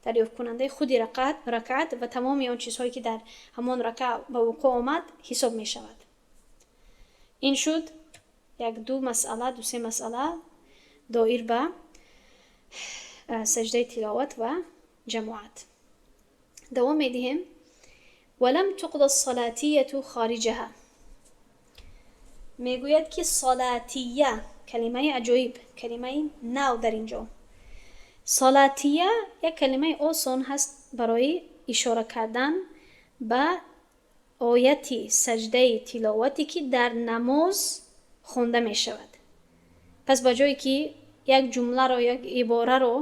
дарёфткунандаи худи ракъат ва тамоми он чизҳое, ки дар ҳамон ракъа ба вуқӯъ омад, ҳисоб мешавад. Ин шуд як ду масъала, дусе масъала доир ба саҷдаи тиловат ва ҷамоат. Давом медиҳем. ولم تقض الصلاتية خارجها. Мегӯяд, ки صلاتية калимаи аҷоиб, калимаи нав дар ин ҷо. صلاتية як калимаи осон ҳаст барои ишора кардан ба ояти саҷдаи тиловате, ки дар намоз хонда мешавад. Пас ба ҷое ки як ҷумларо, як ибораро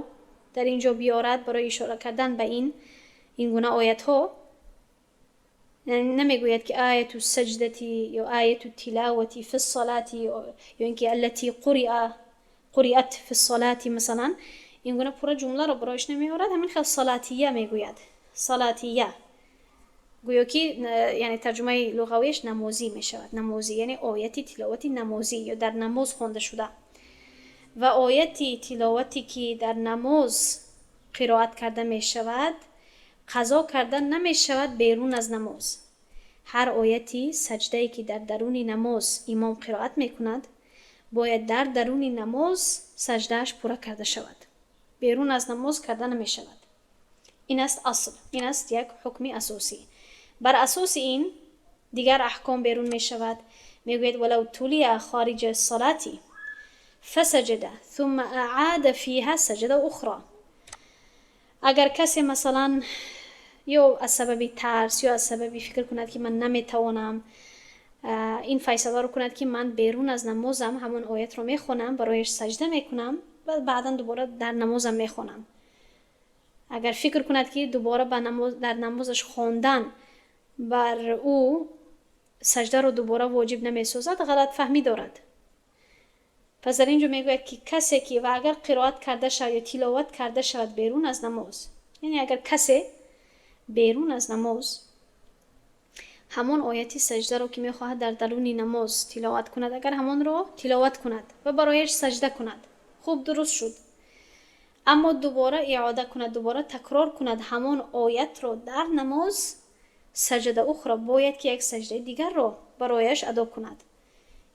дар ин ҷо биёрад барои ишора кардан ба ин гуна оятҳо, намегӯяд, ки آية السجدة ё آية التلاوة في الصلاة ё ин ки التي قرئت في الصلاة масалан, ин гуна пурра ҷумларо барояш намеорад, ҳамин хел صلاتية мегӯяд. صلاتية гӯё ки, яъне, тарҷумаи луғавиаш намозӣ мешавад. Намозӣ, яъне ояти тиловати намозӣ ё дар намоз хонда шуда. Ва ояти тиловате, ки дар намоз қироат карда мешавад, қазо карда намешавад берун аз намоз. Ҳар ояти саҷдае, ки дар даруни намоз имом қироат мекунад, бояд дар даруни намоз саҷдааш пурра карда шавад, берун аз намоз карда намешавад. Ин аст асл, ин аст як ҳукми асосӣ. Бар асоси ин дигар аҳком берун мешавад. Мегӯяд: ولو تلي خارج الصلاة فسجد ثم أعاد فيها سجد أخرى. Агар касе, масалан, ё аз сабаби тарс, ё аз сабаби фикр кунад, ки ман наметавонам, ин файсаларо кунад, ки ман берун аз намозам ҳамон оятро мехонам, барояш саҷда мекунам ва баъдан дубора дар намозам мехонам. Агар фикр кунад, ки дубора дар намозаш хондан бар ӯ саҷдаро дубора воҷиб намесозад, ғалатфаҳмӣ дорад. Пас дар ин ҷо мегӯяд, ки касе ки ва агар қироат карда шавад ё тиловат карда шавад берун аз намоз, яъне агар касе берун аз намоз ҳамон ояти саҷдаро, ки мехоҳад дар даруни намоз тиловат кунад, агар ҳамонро тиловат кунад ва барояш саҷда кунад, хуб, дуруст шуд. Аммо дубора иода кунад, дубора такрор кунад ҳамон оятро дар намоз, سجد أخرى, бояд ки як саҷдаи дигарро барояш адо кунад.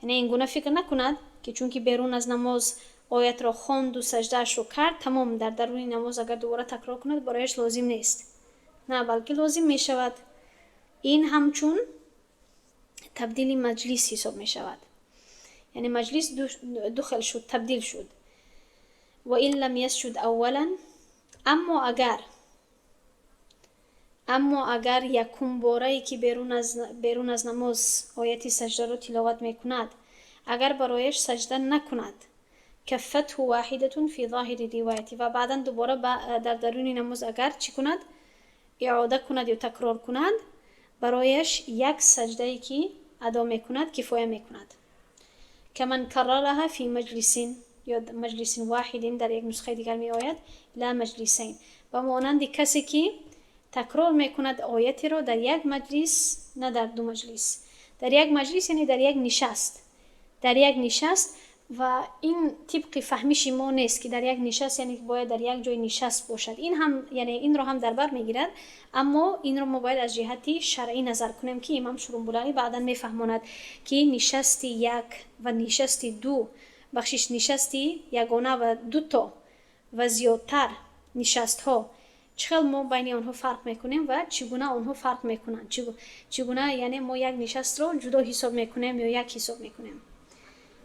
Яъне ин гуна фикр накунад, ки чунки берун аз намоз оятро хонду саҷдаашро кард, тамом, дар даруни намоз агар дубора такрор кунад, барояш лозим нест. На, балки лозим мешавад. Ин ҳамчун табдили маҷлис ҳисоб мешавад, яъне маҷлис ду хел шуд, табдил шуд. وإن لم يسجد أولا. Аммо агар якум борае, ки берун аз намоз ояти саҷдаро тиловат мекунад, агар барояш саҷда накунад, كفته واحدة في ظاهر الرواية. Ва баъдан дубора дар даруни намоз агар чӣ кунад, иода кунад ё такрор кунад, барояш як саҷдае, ки адо мекунад, кифоя мекунад. كمن كررها في مجلس ё مجلس واحد дар як нусхаи дигар меояд, لا مجلسين, ба монанди касе, ки такрор мекунад оятеро дар як маҷлис, на дар ду маҷлис. Дар як маҷлис, яъне дар як нишаст, дар як нишаст. Ва ин тибқи фаҳмиши мо нест, ки дар як нишаст, яъне бояд дар як ҷой нишаст бошад. Ин ҳам, яъне инро ҳам дар бар мегирад, аммо инро мо бояд аз ҷиҳати шаръӣ назар кунем, ки имам Шурумбулалӣ баъдан мефаҳмонад, ки нишасти як ва нишасти ду, бахшиш, нишасти ягона ва дуто ва зиёдтар нишастҳо, чӣ хел мо байни онҳо фарқ мекунем ва чӣ гуна онҳо фарқ мекунанд, чӣ гуна, яъне мо як нишастро ҷудо ҳисоб мекунем ё як ҳисоб мекунем.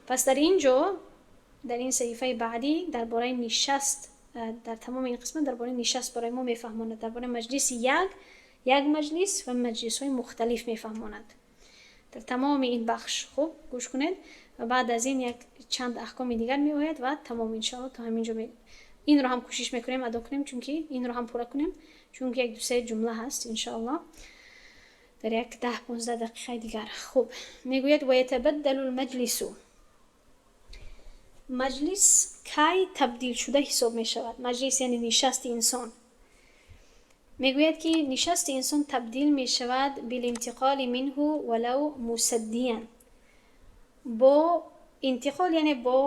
Пас дар ин ҷо, дар ин саҳифаи баъдӣ, дар бораи нишаст, дар тамоми ин қисмат дар бораи нишаст барои мо мефаҳмонад, дар бораи маҷлиси як маҷлис ва маҷлисҳои мухталиф мефаҳмонад дар тамоми ин бахш. Хуб гӯш кунед. Ва баъд аз ин як чанд аҳкоми дигар меояд ва тамом, иншоалло. То ҳамин ҷо инро ҳам кӯшиш мекунем адо кунем, чунки инро ҳам пурра кунем, чунки як дусе ҷумла ҳаст, иншоалло, дар як 10-15 дақиқаи дигар. Хуб, мегӯяд: ويتبدل المجلس. Маҷлис кай табдилшуда ҳисоб мешавад? Маҷлис, яъне нишасти инсон. Мегӯяд, ки нишасти инсон табдил мешавад بالانتقال منه ولو مسديا, бо интиқол, яъне бо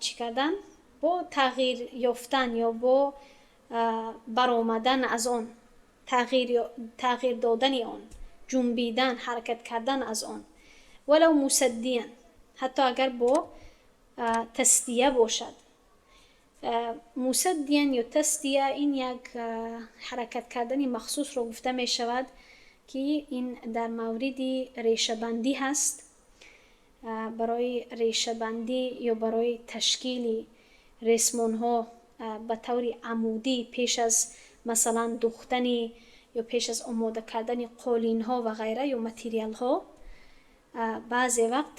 чӣ кардан. Бо тағйир ёфтан ё бо баромадан аз он, тағйир додани он, ҷунбидан, ҳаракат кардан аз он. Валав мусаддиян, ҳатто агар бо тасдия бошад. Мусаддиян ё тасдия ин як ҳаракат кардани махсусро гуфта мешавад, ки ин дар мавриди решабандӣ ҳаст. Барои решабандӣ ё барои ташкили ресмонҳо ба таври амудӣ пеш аз масалан духтани ё пеш аз омода кардани қолинҳо ва ғайра ё материалҳо, баъзе вақт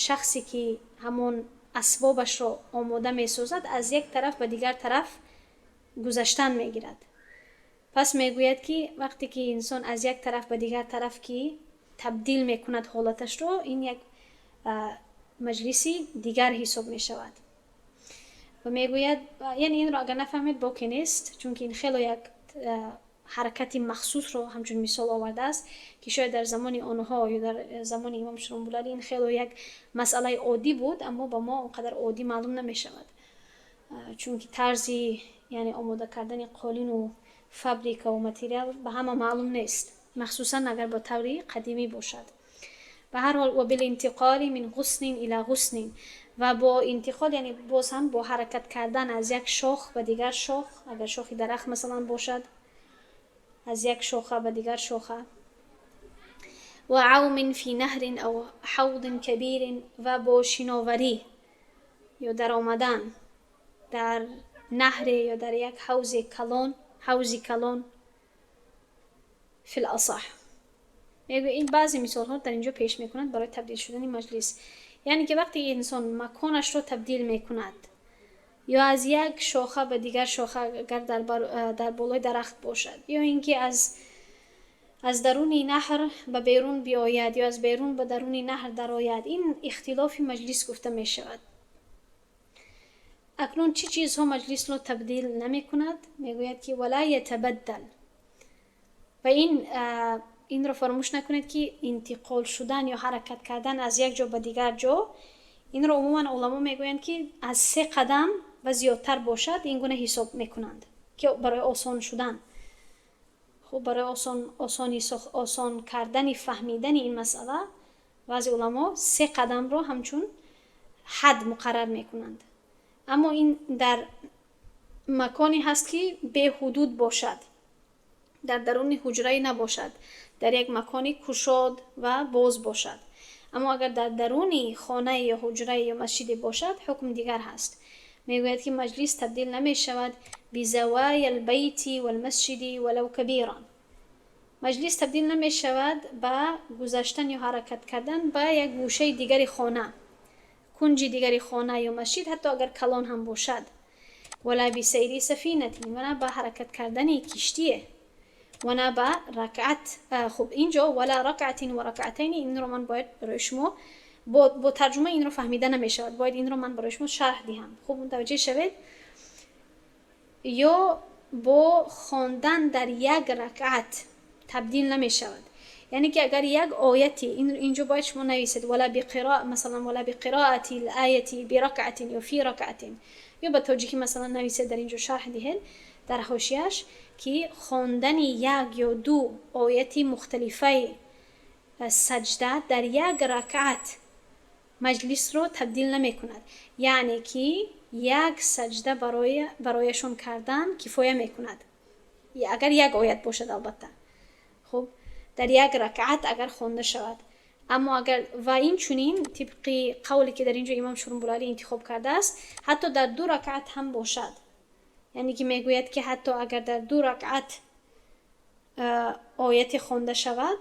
шахсе ки ҳамон асбобашро омода месозад, аз як тараф ба дигар тараф гузаштан мегирад. Пас мегӯяд, ки вақте ки инсон аз як тараф ба дигар тараф ки табдил мекунад ҳолаташро, ин як маҷлиси дигар ҳисоб мешавад. Ва мегӯяд, яъне инро агар нафаҳмед, боке нест, чунки ин хело як ҳаракати махсусро ҳамчун мисол овардааст, ки шояд дар замони онҳо ё дар замони имом Шурумбулалӣ ин хело як масъалаи оддӣ буд, аммо ба мо он қадар оддӣ маълум намешавад, чунки тарзи яъне омода кардани қолину фабрикаву материал ба ҳама маълум нест, махсусан агар ба таври қадимӣ бошад. Ба ҳар ҳол, ва билинтиқоли мин ғуснин ила ғуснин, ва бо интиқол, яъне боз ҳам бо ҳаракат кардан аз як шох ба дигар шох, агар шохи дарахт масалан бошад, аз як шоха ба дигар шоха. Ва авмин фи наҳрин ав ҳавдин кабирин, ва бо шиноварӣ ё даромадан дар наҳре ё дар як ҳавзи калон, ҳавзи калон. Фил асаҳ, мегӯяд, ин баъзе мисолҳо дар инҷо пеш мекунад барои табдил шудани маҷлис, яъне ки вақте инсон маконашро табдил мекунад ё аз як шоха ба дигар шоха, агар дар болои дарахт бошад, ё ин ки аз даруни наҳр ба берун биояд ё аз берун ба даруни наҳр дарояд, ин ихтилофи маҷлис гуфта мешавад. Акнун чӣ чизҳо маҷлисро табдил намекунад? Мегӯяд, ки вала ятабаддал, ва инро фаромӯш накунед, ки интиқол шудан ё ҳаракат кардан аз як ҷо ба дигар ҷо, инро умуман уламо мегӯянд, ки аз 3 қадам ва зиёдтар бошад, ин гуна ҳисоб мекунанд, ки барои осон шудан, хуб, барои осон кардани фаҳмидани ин масъала баъзе уламо 3 қадамро ҳамчун ҳад муқаррар мекунанд. Аммо ин дар маконе ҳаст, ки беҳудуд бошад, дар даруни ҳуҷрае набошад, дар як макони кушод ва боз бошад. Аммо агар дар даруни хонае ё ҳуҷрае ё масҷиде бошад, ҳукм дигар ҳаст. Мегӯяд, ки маҷлис табдил намешавад бизавая албайти валмасҷиди валав кабиран. Маҷлис табдил намешавад ба гузаштан ё ҳаракат кардан ба як гӯшаи дигари хона, кунҷи дигари хона ё масҷид, ҳатто агар калон ҳам бошад. Вала бисайри сафинатин, ва на ба ҳаракат кардани киштие, ва на ба ракъат. Хуб, инҷо вала ракъатин ва ракъатайни, инро ман бояд барои шумо бо тарҷума инро фаҳмида намешавад, бояд инро ман барои шумо шарҳ диҳам. Хуб, мутаваҷҷеҳ шавед. Ё бо хондан дар як ракъат табдил намешавад, яъне ки агар як ояти, инҷо бояд шумо нависед, вала биқиро, масалан вала биқироати лаяти биракъатин ё фи ракъатин, ё ба тоҷикӣ масалан нависед, дар инҷо шарҳ диҳед дар ҳошияш, ки хондани як ё ду ояти мухталифаи саҷда дар як ракъат маҷлисро табдил намекунад, яъне ки як саҷда барояшон кардан кифоя мекунад, агар як оят бошад, албатта. Хуб, дар як ракъат агар хонда шавад. Аммо агар, ва инчунин тибқи қавле ки дар инҷо имом Шурумбулалӣ интихоб кардааст, ҳатто дар 2 ракъат ҳам бошад, яъне ки мегӯяд, ки ҳатто агар дар 2 ракъат ояте хонда шавад,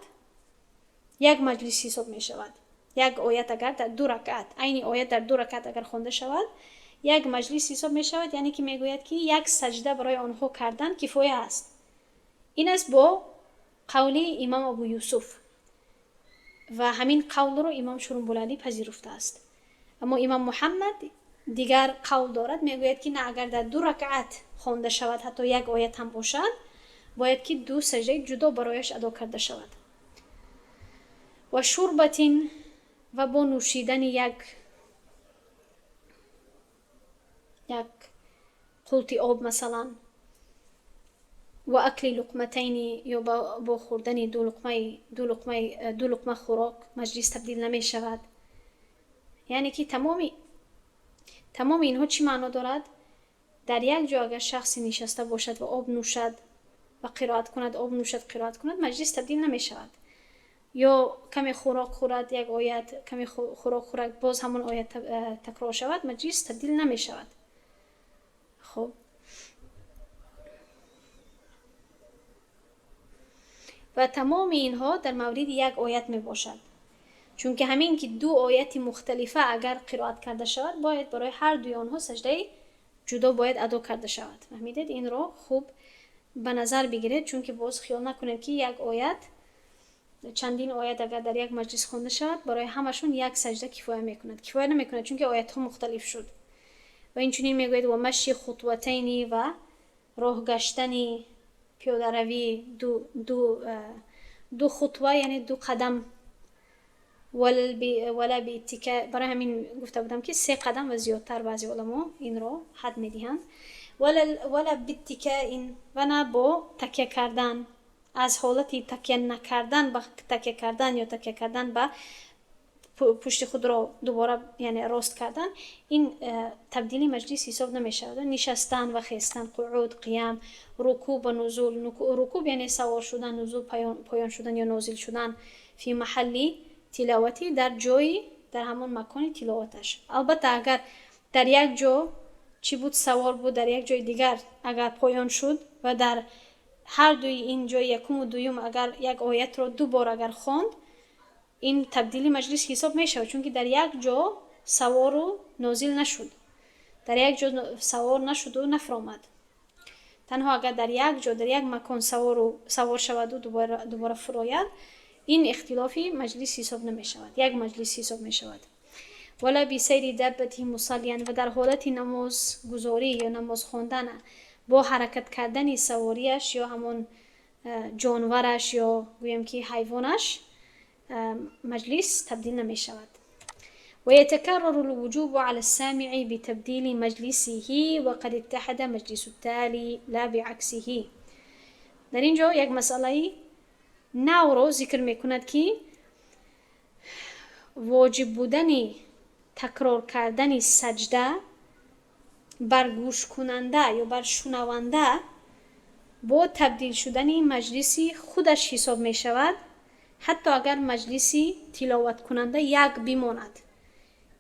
як маҷлис ҳисоб мешавад. Як оят агар дар 2 ракъат, айни оят дар 2 ракъат агар хонда шавад, як маҷлис ҳисоб мешавад, яъне ки мегӯяд, ки як саҷда барои онҳо кардан кифоя аст. Ин аст бо қавли имом Абу Юсуф, ва ҳамин қавлро имом Шурумбулалӣ пазируфтааст. Аммо имом Муҳаммад дигар қавл дорад, мегӯяд, ки на, агар дар 2 ракъат хонда шавад, ҳатто як оят ҳам бошад, бояд ки 2 саҷдаи ҷудо барояш адо карда шавад. Ва шурбатин, ва бо нӯшидани як як қулти об масалан, ва акли луқматайни, ё бо хӯрдани ду луқма хӯрок маҷлис табдил намешавад. Яъне ки тамоми инҳо чӣ маъно дорад? Дар як ҷо агар шахсе нишаста бошад ва об нӯшад ва қироат кунад, об нӯшад, қироат кунад, маҷлис табдил намешавад. Ё каме хӯрок хӯрад, як оят, каме хӯрок хӯрад, боз ҳамон оят такрор шавад, маҷлис табдил намешавад. Хуб, ва тамоми инҳо дар мавриди як оят мебошад, чунки ҳамин ки ду ояти мухталифа агар қироат карда шавад, бояд барои ҳар дуи онҳо саҷдаи ҷудо бояд адо карда шавад. Фаҳмидед? Инро хуб ба назар бигиред, чунки боз хиёл накунед, ки як оят, чандин оят агар дар як маҷлис хонда шавад, барои ҳамашон як саҷда кифоя мекунад. Кифоя намекунад, чунки оятҳо мухталиф шуд. Ва инчунин мегӯяд: ва маши хутватайни, ва роҳ гаштани пиёдаравӣ ду хутва, яъне ду қадам, вала бииттика. Барои ҳамин гуфта будам, ки се қадам ва зиёдтар баъзе уламо инро ҳад медиҳанд. Вала биттикаин, ва на бо такя кардан, аз ҳолати такя накардан ба такя кардан ё такя кардан ба пушти худро дубора, яъне рост кардан, ин табдили маҷлис ҳисоб намешавад. Нишастан ва хестан, қуъуд, қиям, рукуб ва нузул, рукуб яъне савор шудан, нузул поён шудан ё нозил шудан, фи маҳалли тиловатӣ, дар ҷои, дар ҳамон макони тиловаташ. Албатта, агар дар як ҷо чӣ буд, савор буд, дар як ҷои дигар агар поён шуд ва дар ҳар дуи ин ҷои якуму дуюм агар як оятро ду бор агар хонд, ин табдили маҷлис ҳисоб мешавад, чунки дар як ҷо савору нозил нашуд, дар як ҷо савор нашуду нафромад. Танҳо агар дар як ҷо, дар як макон савор шаваду дубора фурояд, ин ихтилофи маҷлис ҳисоб намешавад, як маҷлис ҳисоб мешавад. Вала бисайри даббати мусаллиян, ва дар ҳолати намозгузорӣ ё намоз хондан бо ҳаракат кардани саворияш ё ҳамон ҷонвараш ё гӯем ки ҳайвонаш маҷлис табдил намешавад. ويتكرر الوجوب على السامع بتبديل مجلسه وقد اتحد مجلس التالي لا بعكسه. در اینجا یک مسئله نو رو ذکر میکند که واجب بودن تکرار کردن سجده بر گوش کننده یا بر شنونده با تبدیل شدن مجلسی خودش حساب می شود، حتی اگر مجلسی تلاوت کننده یک بماند.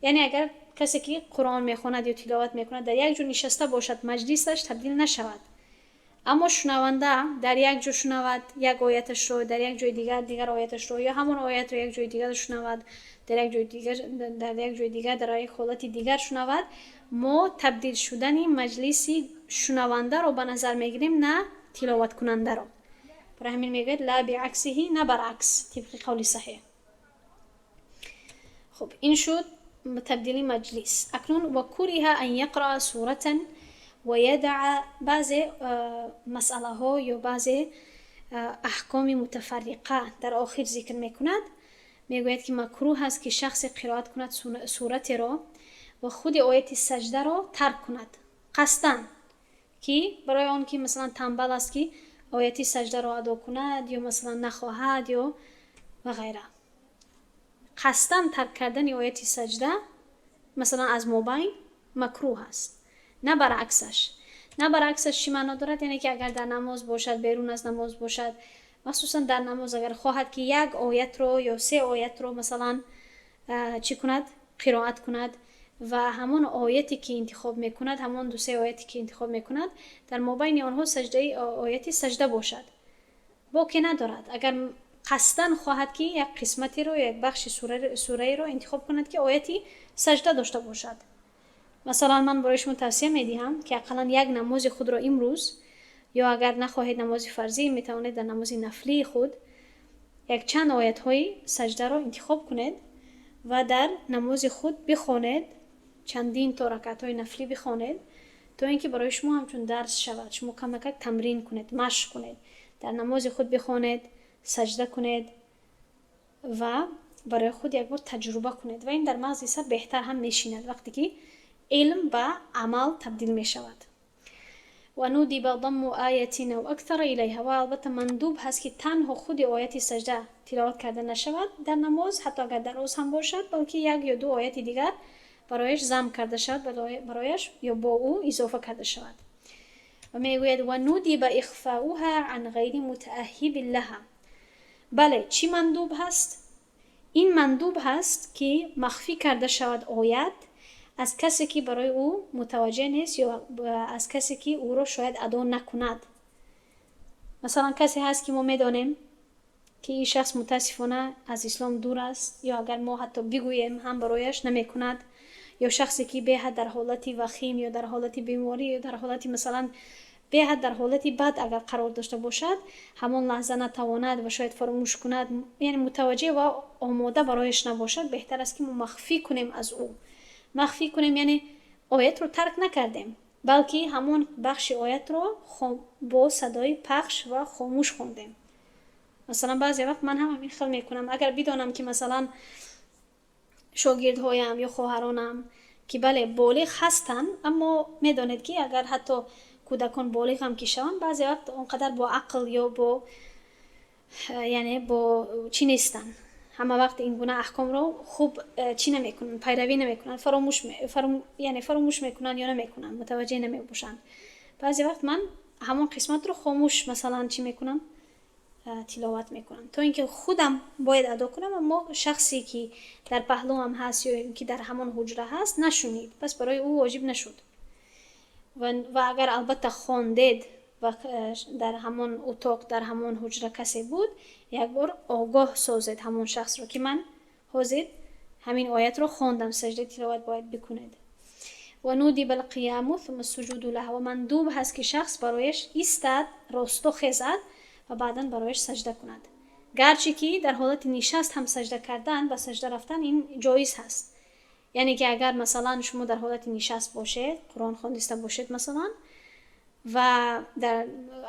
یعنی اگر کسی که قرآن میخواند یا تلاوت میکند در یک جا نشسته باشد، مجلسش تبدیل نشود، اما شنونده در یک جا شنود یک آیتش رو، در یک جای دیگر دیگر آیتش رو، یا همون آیت رو یک جای دیگر شنود، در یک جای دیگر، در یک جای دیگر، در یک حالت دیگر شنود، ما تبدیل شدن مجلسی شنونده رو به نظر میگیریم، نه تلاوت کننده رو. برای همین میگه لا بعکسه، نه برعکس، طبق قول صحیح. خب، این شد تبدیل مجلس. اکنون و کره ان یقرأ سورة و یدع، بعض مسئله ها یا بعض احکام متفرقه در آخر ذکر میکند. میگوید که مکروه است که شخص قرائت کند سورت را و خود آیت سجده را ترک کند قصداً، که برای آن که مثلا تنبل است که آیت سجده را ادا کند یا مثلا نخواهد یا و غیره. قصداً ترک کردن آیت سجده مثلا از مابین مکروه است، نه برعکسش. نه برعکسش چی معنا دارد؟ یعنی که اگر در نماز باشد، بیرون از نماز باشد، مخصوصا در نماز اگر خواهد که یک آیت رو یا سه آیت رو مثلا چی کند، قرائت کند و همان آیتی که انتخاب میکند، همان دو سه آیتی که انتخاب میکند، در مابین آنها سجده، آیتی سجده باشد، باکی ندارد. اگر قصداً خواهد که یک قسمتی رو، یک بخش سوره رو انتخاب کند که آیتی سجده داشته باشد. مثلا من برای شما توصیه میدهم که اقلا یک نماز خود را امروز، یا اگر نخواهید نماز فرضی، میتوانید در نماز نفلی خود یک چند آیت های سجده را انتخاب کنید و در نماز خود بخوانید، چندین تا رکعت های نفلی بخوانید تا اینکه برای شما همچون درس شود. شما کمک تمرین کنید، مشق کنید، در نماز خود بخوانید، سجده کنید و برای خود یک بار تجربه کنید و این در مغز سر بهتر هم میشیند وقتی که Илм ба амал табдил мешавад. وندب ضم آية أو أكثر إليها. Ва албатта мандуб ҳаст, ки танҳо худи ояти саҷда тиловат карда нашавад дар намоз, ҳатто агар дароз ҳам бошад, балки як ё ду ояти дигар барояш зам карда шавад, барояш ё бо ӯ изофа карда шавад. Ва мегӯяд: وندب إخفاؤها عن غير متأهب لها. Бале, чӣ мандуб ҳаст? Ин мандуб ҳаст, ки махфӣ карда шавад оят аз касе, ки барои ӯ мутаваҷҷеҳ нест ё аз касе, ки ӯро шояд адо накунад. Масалан, касе ҳаст, ки мо медонем, ки ин шахс мутаассифона аз ислом дур аст, ё агар мо ҳатто бигӯем ҳам барояш намекунад, ё шахсе, ки беҳад дар ҳолати вахим ё дар ҳолати беморӣ ё дар ҳолати, масалан, беҳад дар ҳолати бад агар қарор дошта бошад, ҳамон лаҳза натавонад ва шояд фаромӯш кунад, яъне мутаваҷҷеҳ ва омода барояш набошад, беҳтар аст, ки мо махфӣ кунем аз ӯ. Махфӣ кунем, яъне оятро тарк накардем, балки ҳамон бахши оятро бо садои пахш ва хомӯш хондем. Масалан, баъзе вақт ман ҳам ҳамин хел мекунам. Агар бидонам, ки, масалан, шогирдҳоям ё хоҳаронам, ки бале, болиғ ҳастанд, аммо медонед, ки агар ҳатто кӯдакон болиғам ки шаванд, баъзе вақт он қадар бо ақл ё бо, яъне бо чӣ нестанд, ҳама вақт ин гуна аҳкомро хуб чӣ намекунанд, пайравӣ намекунанд, яъне фаромӯш мекунанд ё намекунанд, мутаваҷҷеҳ намебошанд. Баъзе вақт ман ҳамон қисматро хомӯш, масалан, чӣ мекунам, тиловат мекунам, то ин ки худам бояд адо кунам, аммо шахсе, ки дар паҳлӯам ҳаст ё ин ки дар ҳамон ҳуҷра ҳаст, нашунид, пас барои ӯ воҷиб нашуд. Ва агар албатта хондед ва дар ҳамон утоқ, дар ҳамон ҳуҷра касе буд, як бор огоҳ созед ҳамон шахсро, ки ман ҳозир ҳамин оятро хондам, саҷдаи тиловат бояд бикунед. وندب القيام ثم السجود لها. Ва мандуб ҳаст, ки шахс барояш истад, росто хезад ва баъдан барояш саҷда кунад, гарчи ки дар ҳолати нишаст ҳам саҷда кардан, ба саҷда рафтан ин ҷоиз ҳаст. Яъне ки агар, масалан, шумо дар ҳолати нишаст бошед, Қуръон хондиста бошед, масалан, ва дар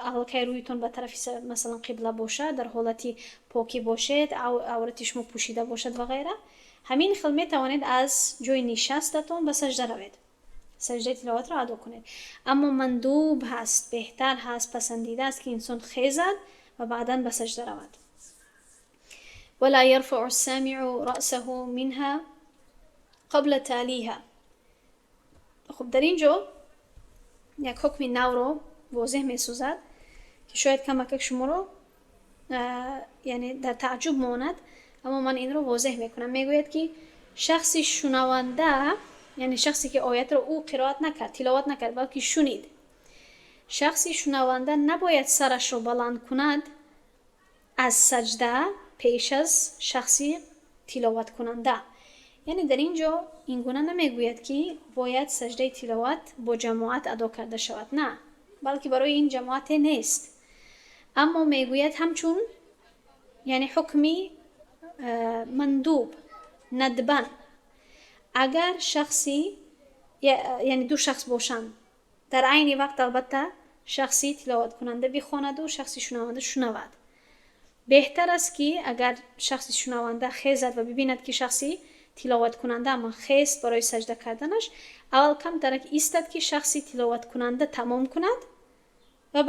аллакай рӯйтон ба тарафи, масалан, қибла бошад, дар ҳолати покӣ бошед, аврати шумо пӯшида бошад ва ғайра, ҳамин хел метавонед аз ҷои нишастатон ба саҷда равед, саҷдаи тиловатро адо кунед. Аммо мандуб ҳаст, беҳтар ҳаст, пасандида аст, ки инсон хезад ва баъдан ба саҷда равад. ولا يرفع السامع رأسه منها قبل تاليها. Хуб, дар ин ҷо як ҳукми навро возеҳ месозад, ки шояд камакак шуморо, яъне, дар тааҷҷуб монад, аммо ман инро возеҳ мекунам. Мегӯяд, ки шахси шунаванда, яъне шахсе, ки оятро ӯ қироат накард, тиловат накард, балки шунид, шахси шунаванда набояд сарашро баланд кунад аз саҷда пеш аз шахси тиловаткунанда. Яъне дар ин ҷо ин гуна намегӯяд, ки бояд саҷдаи тиловат бо ҷамоат адо карда шавад. На, балки барои ин ҷамоате нест, аммо мегӯяд, ҳамчун, яъне, ҳукми мандуб, ندبا. Агар шахси, яъне ду шахс бошанд дар айни вақт, албатта, шахси тиловаткунанда бихонаду шахси шунаванда шунавад, беҳтар аст, ки агар шахси шунаванда хезад ва бибинад, ки шахси тиловаткунанда ама хест барои саҷда карданаш, аввал камтарак истад, ки шахси тиловаткунанда тамом кунад ва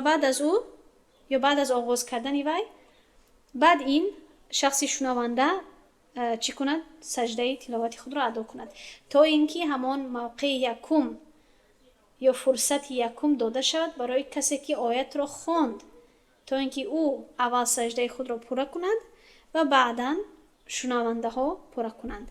баъд аз ӯ ё баъд аз оғоз кардани вай, баъд ин шахси шунаванда чӣ кунад? Саҷдаи тиловати худро адо кунад, то ин ки ҳамон мавқеи якум ё фурсати якум дода шавад барои касе, ки оятро хонд, то ин ки ӯ аввал саҷдаи худро пурра кунад ва баъдан шунавандаҳо пурра кунанд.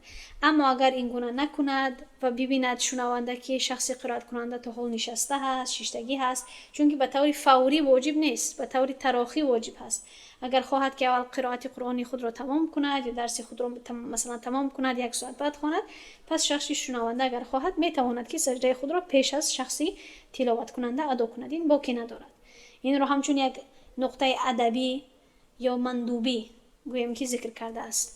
Аммо агар ин гуна накунад ва бибинад шунаванда, ки шахси қироаткунанда то ҳол нишаста ҳаст, шиштагӣ ҳаст, чунки ба таври фаврӣ воҷиб нест, ба таври тарохӣ воҷиб ҳаст. Агар хоҳад, ки аввал қироати қуръони худро тамом кунад ё дарси худро, масалан, тамом кунад, як соат баъд хонад, пас шахси шунаванда агар хоҳад, метавонад, ки саҷдаи худро пеш аз шахси тиловаткунанда адо кунад. Ин боке надорад. Инро ҳамчун як нуқтаи адабӣ ё мандубӣ гӯем, ки зикр кардааст.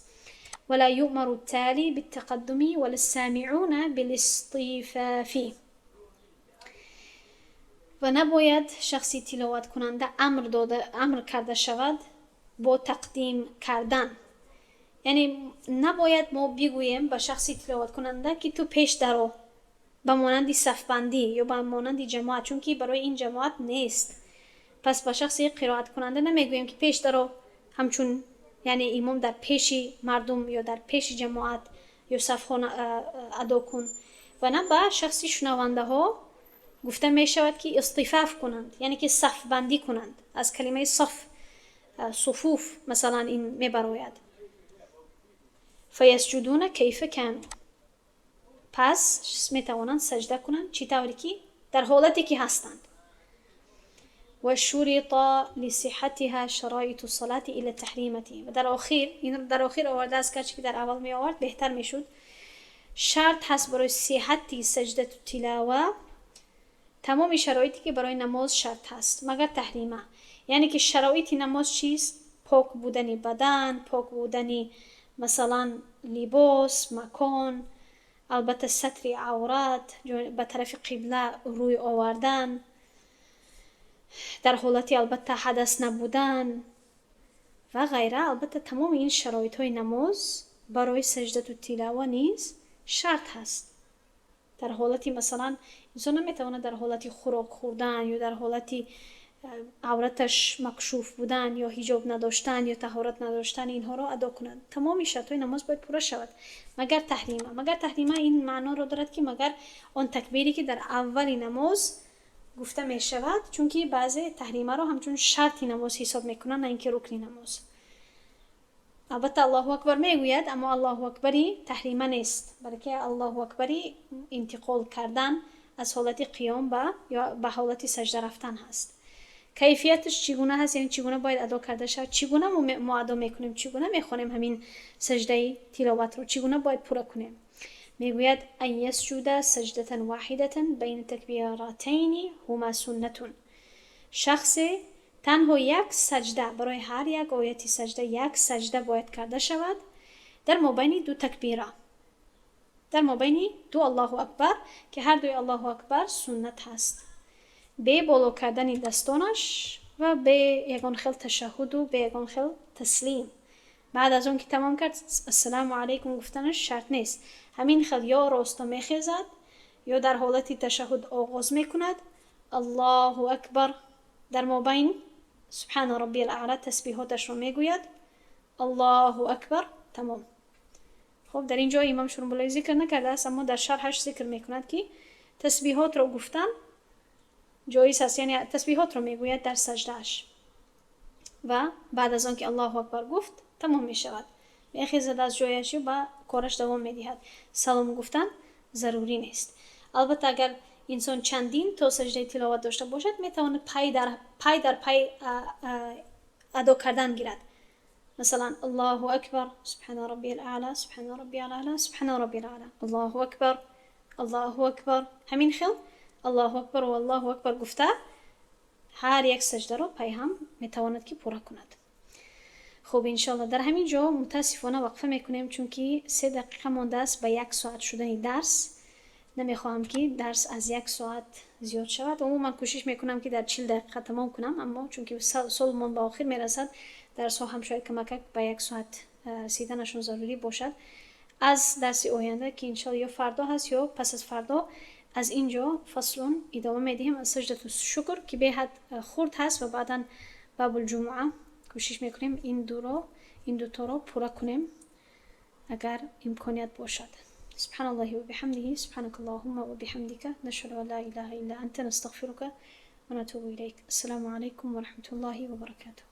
ولا يؤمر التالي بالتقدم ولا السامعون بالاصطفاف. Ва набояд шахси тиловаткунанда амр дода, амр карда шавад бо тақдим кардан. Яъне набояд мо бигӯем ба шахси тиловаткунанда, ки ту пеш даро. Ба монанди сафбандӣ ё ба монанди ҷамоат, чунки барои ин ҷамоат нест. Пас ба шахси қироаткунанда намегӯем, ки пеш даро, ҳамчун яъне имом дар пеши мардум ё дар пеши ҷамоат ё сафхона адо кун, ва на ба шахси шунавандаҳо гуфта мешавад, ки истифаф кунанд, яъне ки сафбандӣ кунанд. Аз калимаи саф, суфуф масалан ин мебарояд. فيسجدون كيف كانوا. Пас метавонанд саҷда кунанд, чӣ тавре ки дар ҳолате ки ҳастанд. وشرط لصحتها شرائط الصلاة إلا التحريمة. و дар охир, ин дар охир овардааст, гарчи ки дар аввал меовард беҳтар мешуд. Шарт ҳаст барои сиҳати саҷдату тилава тамоми шароите, ки барои намоз шарт ҳаст, магар таҳрима. Яъне ки шароити намоз чист? Пок будани бадан, пок будани масалан либос, макон, албатта сатри аврат, ба тарафи қибла рӯй овардан, дар ҳолати албатта ҳадас набудан ва ғайра. Албатта, тамоми ин шароитҳои намоз барои саҷдату тилава низ шарт ҳаст. Дар ҳолати масалан инсон наметавонад дар ҳолати хӯрок хӯрдан ё дар ҳолати авраташ макшуф будан ё ҳиҷоб надоштан ё таҳорат надоштан инҳоро адо кунад. Тамоми шартҳои намоз бояд пурра шавад, магар таҳрима. Магар таҳрима ин маъноро дорад, ки магар он такбире, ки дар аввали намоз гуфта мешавад, чунки баъзе таҳримаро ҳамчун шарти намоз ҳисоб мекунанд, на ин ки рукни намоз. Албатта, Аллоҳу акбар мегӯяд, аммо Аллоҳу акбари таҳрима нест, балки Аллоҳу акбари интиқол кардан аз ҳолати қиём ба ё ба ҳолати саҷда рафтан ҳаст. Кайфияташ чӣ гуна ҳаст, яъне чӣ гуна бояд адо карда шавад, чӣ гуна мо адо мекунем, чӣ гуна мехонем ҳамин саҷдаи тиловатро, чӣ гуна бояд пурра кунем? Мегӯяд: أن يسجد سجدة واحدة بين تكبيرتين هما سنة. Шахсе танҳо як саҷда, барои ҳар як ояти саҷда як саҷда бояд карда шавад дар мобайни ду такбира, дар мобайни ду Аллоҳу акбар, ки ҳар дуи Аллоҳу акбар суннат ҳаст, бе боло кардани дастонаш ва бе ягон хел ташаҳҳуду бе ягон хел таслим. Баъд аз он ки тамом кард, ассалому алайкум гуфтанаш шарт нест. Ҳамин хел ё росто мехезад, ё дар ҳолати ташаҳҳуд оғоз мекунад, Аллоҳу акбар, дар мобайн سبحان ربي الأعلى тасбиҳоташро мегӯяд, Аллоҳу акбар, тамом. Хуб, дар ин ҷо имом Шурумбулоӣ зикр накардааст, аммо дар шарҳаш зикр мекунад, ки тасбиҳотро гуфтан ҷоиз аст, яъне тасбиҳотро мегӯяд дар саҷдааш ва баъд аз он ки Аллоҳу акбар гуфт, тамом мешавад, мехезад аз ҷояш ба кораш давом медиҳад. Салом гуфтан зарурӣ нест. Албатта, агар инсон чандин то саҷдаи тиловат дошта бошад, метавонад пай дар пай адо кардан гирад. Масалан, Аллоҳу акбар, سبحان ربي الأعلى، سبحان ربي الأعلى، سبحان ربي الأعلى، Аллоҳу акбар, Аллоҳу акбар, ҳамин хел Аллоҳу акбар ва Аллоҳу акбар гуфта, ҳар як саҷдаро пайҳам метавонад, ки пурра кунад. Хуб, иншоалло, дар ҳамин ҷо мутаассифона вақфа мекунем, чунки 3 дақиқа мондааст ба як соат шудани дарс. Намехоҳам, ки дарс аз як соат зиёд шавад. Умуман кӯшиш мекунам, ки дар 40 дақиқа тамом кунам, аммо чунки солмон ба охир мерасад, дарсҳо ҳам шояд камакак ба як соат расиданашон зарурӣ бошад. Аз дарси оянда, ки иншоалло ё фардо ҳаст, ё пас аз фардо, аз ин ҷо фаслун идома медиҳем, аз саҷдату шукр, ки беҳад хурд ҳаст, ва баъдан бабулҷумъа. Кӯшиш мекунем ин дуторо пурра кунем, агар имконият бошад. سبحان الله وبحمده، سبحانك اللهم وبحمدك، نشهد أن لا إله إلا أنت، نستغفرك ونتوب إليك. السلام عليكم ورحمة الله وبركاته.